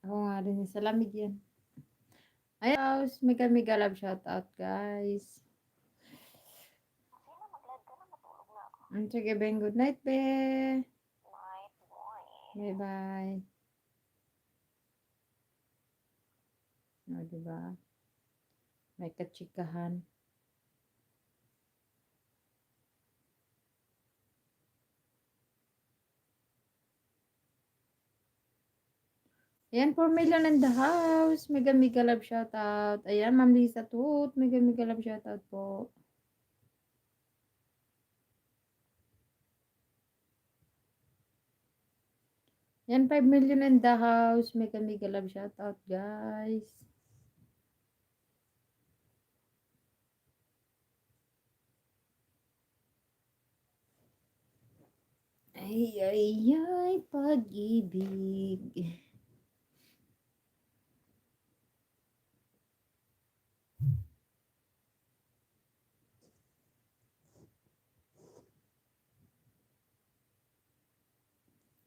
Ako nga rin sa lamig yan. Ay, house, mega mega love shout out, guys. Sige, Ben. Good night, be. Bye bye. O, diba? May katsikahan. Ayan, 4 million in the house. Mega mega love shout out. Ayan, Ma'am Lisa Tut. Mega mega love shout out po. Ayan, 5 million in the house. Mega mega love shout out, guys. Ay, ay, ay, pag-ibig.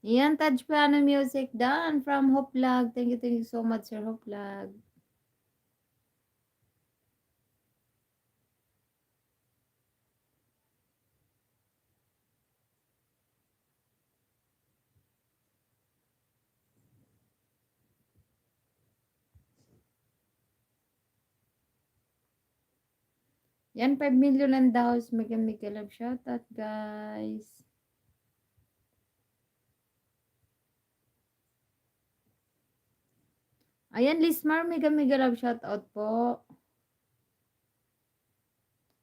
Yan, Taj Piano Music done from Hoplag. Thank you so much, Sir Hoplag. Yan, 5 million and the house. Mega mega love shout out, guys. Ayan, Lismar, mega mega love shout out po.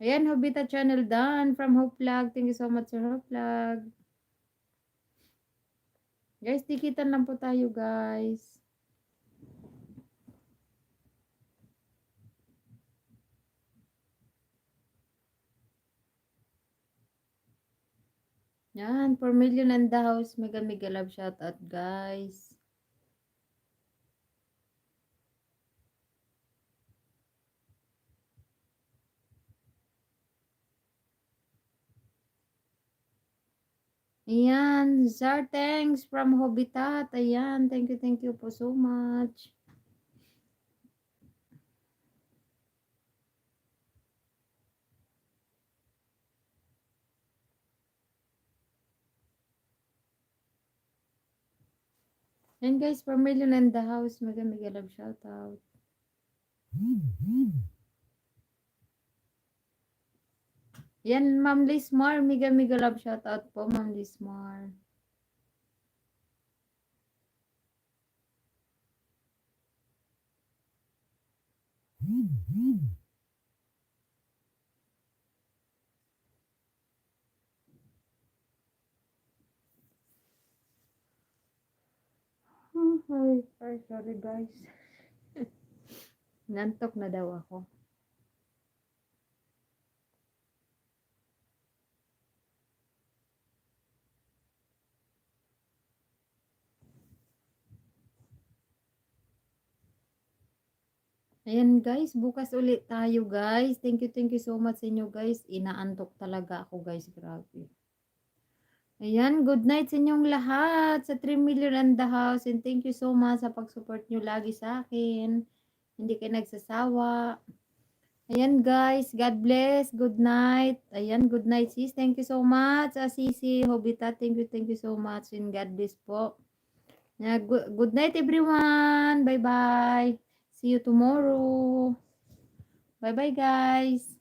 Ayan, Hobita Channel done from Hoplag. Thank you so much, Sir Hoplag. Guys, dikitan lang po tayo, guys. Yan, 4 million and the house. Mega mega love shout out, guys. Ayan, Zar, thanks from Hobitat. Ayan, thank you po so much. And guys, 4 million and the house. Mega mega love shout out. Yan, Ma'am Lismar. Mega mega love shout out po, Ma'am Lismar. Ay, sorry guys. Nantok na daw ako. Ayan guys, bukas ulit tayo guys. Thank you so much sa inyo guys. Inaantok talaga ako guys, grabe. Ayan, good night sa inyong lahat sa 3 million and the house. And thank you so much sa pag-support nyo lagi sa akin. Hindi kayo nagsasawa. Ayan guys, God bless. Good night. Ayan, good night sis. Thank you so much. Sisi, Hobita, thank you so much. And God bless po. Yeah, good night everyone. Bye-bye. See you tomorrow. Bye-bye guys.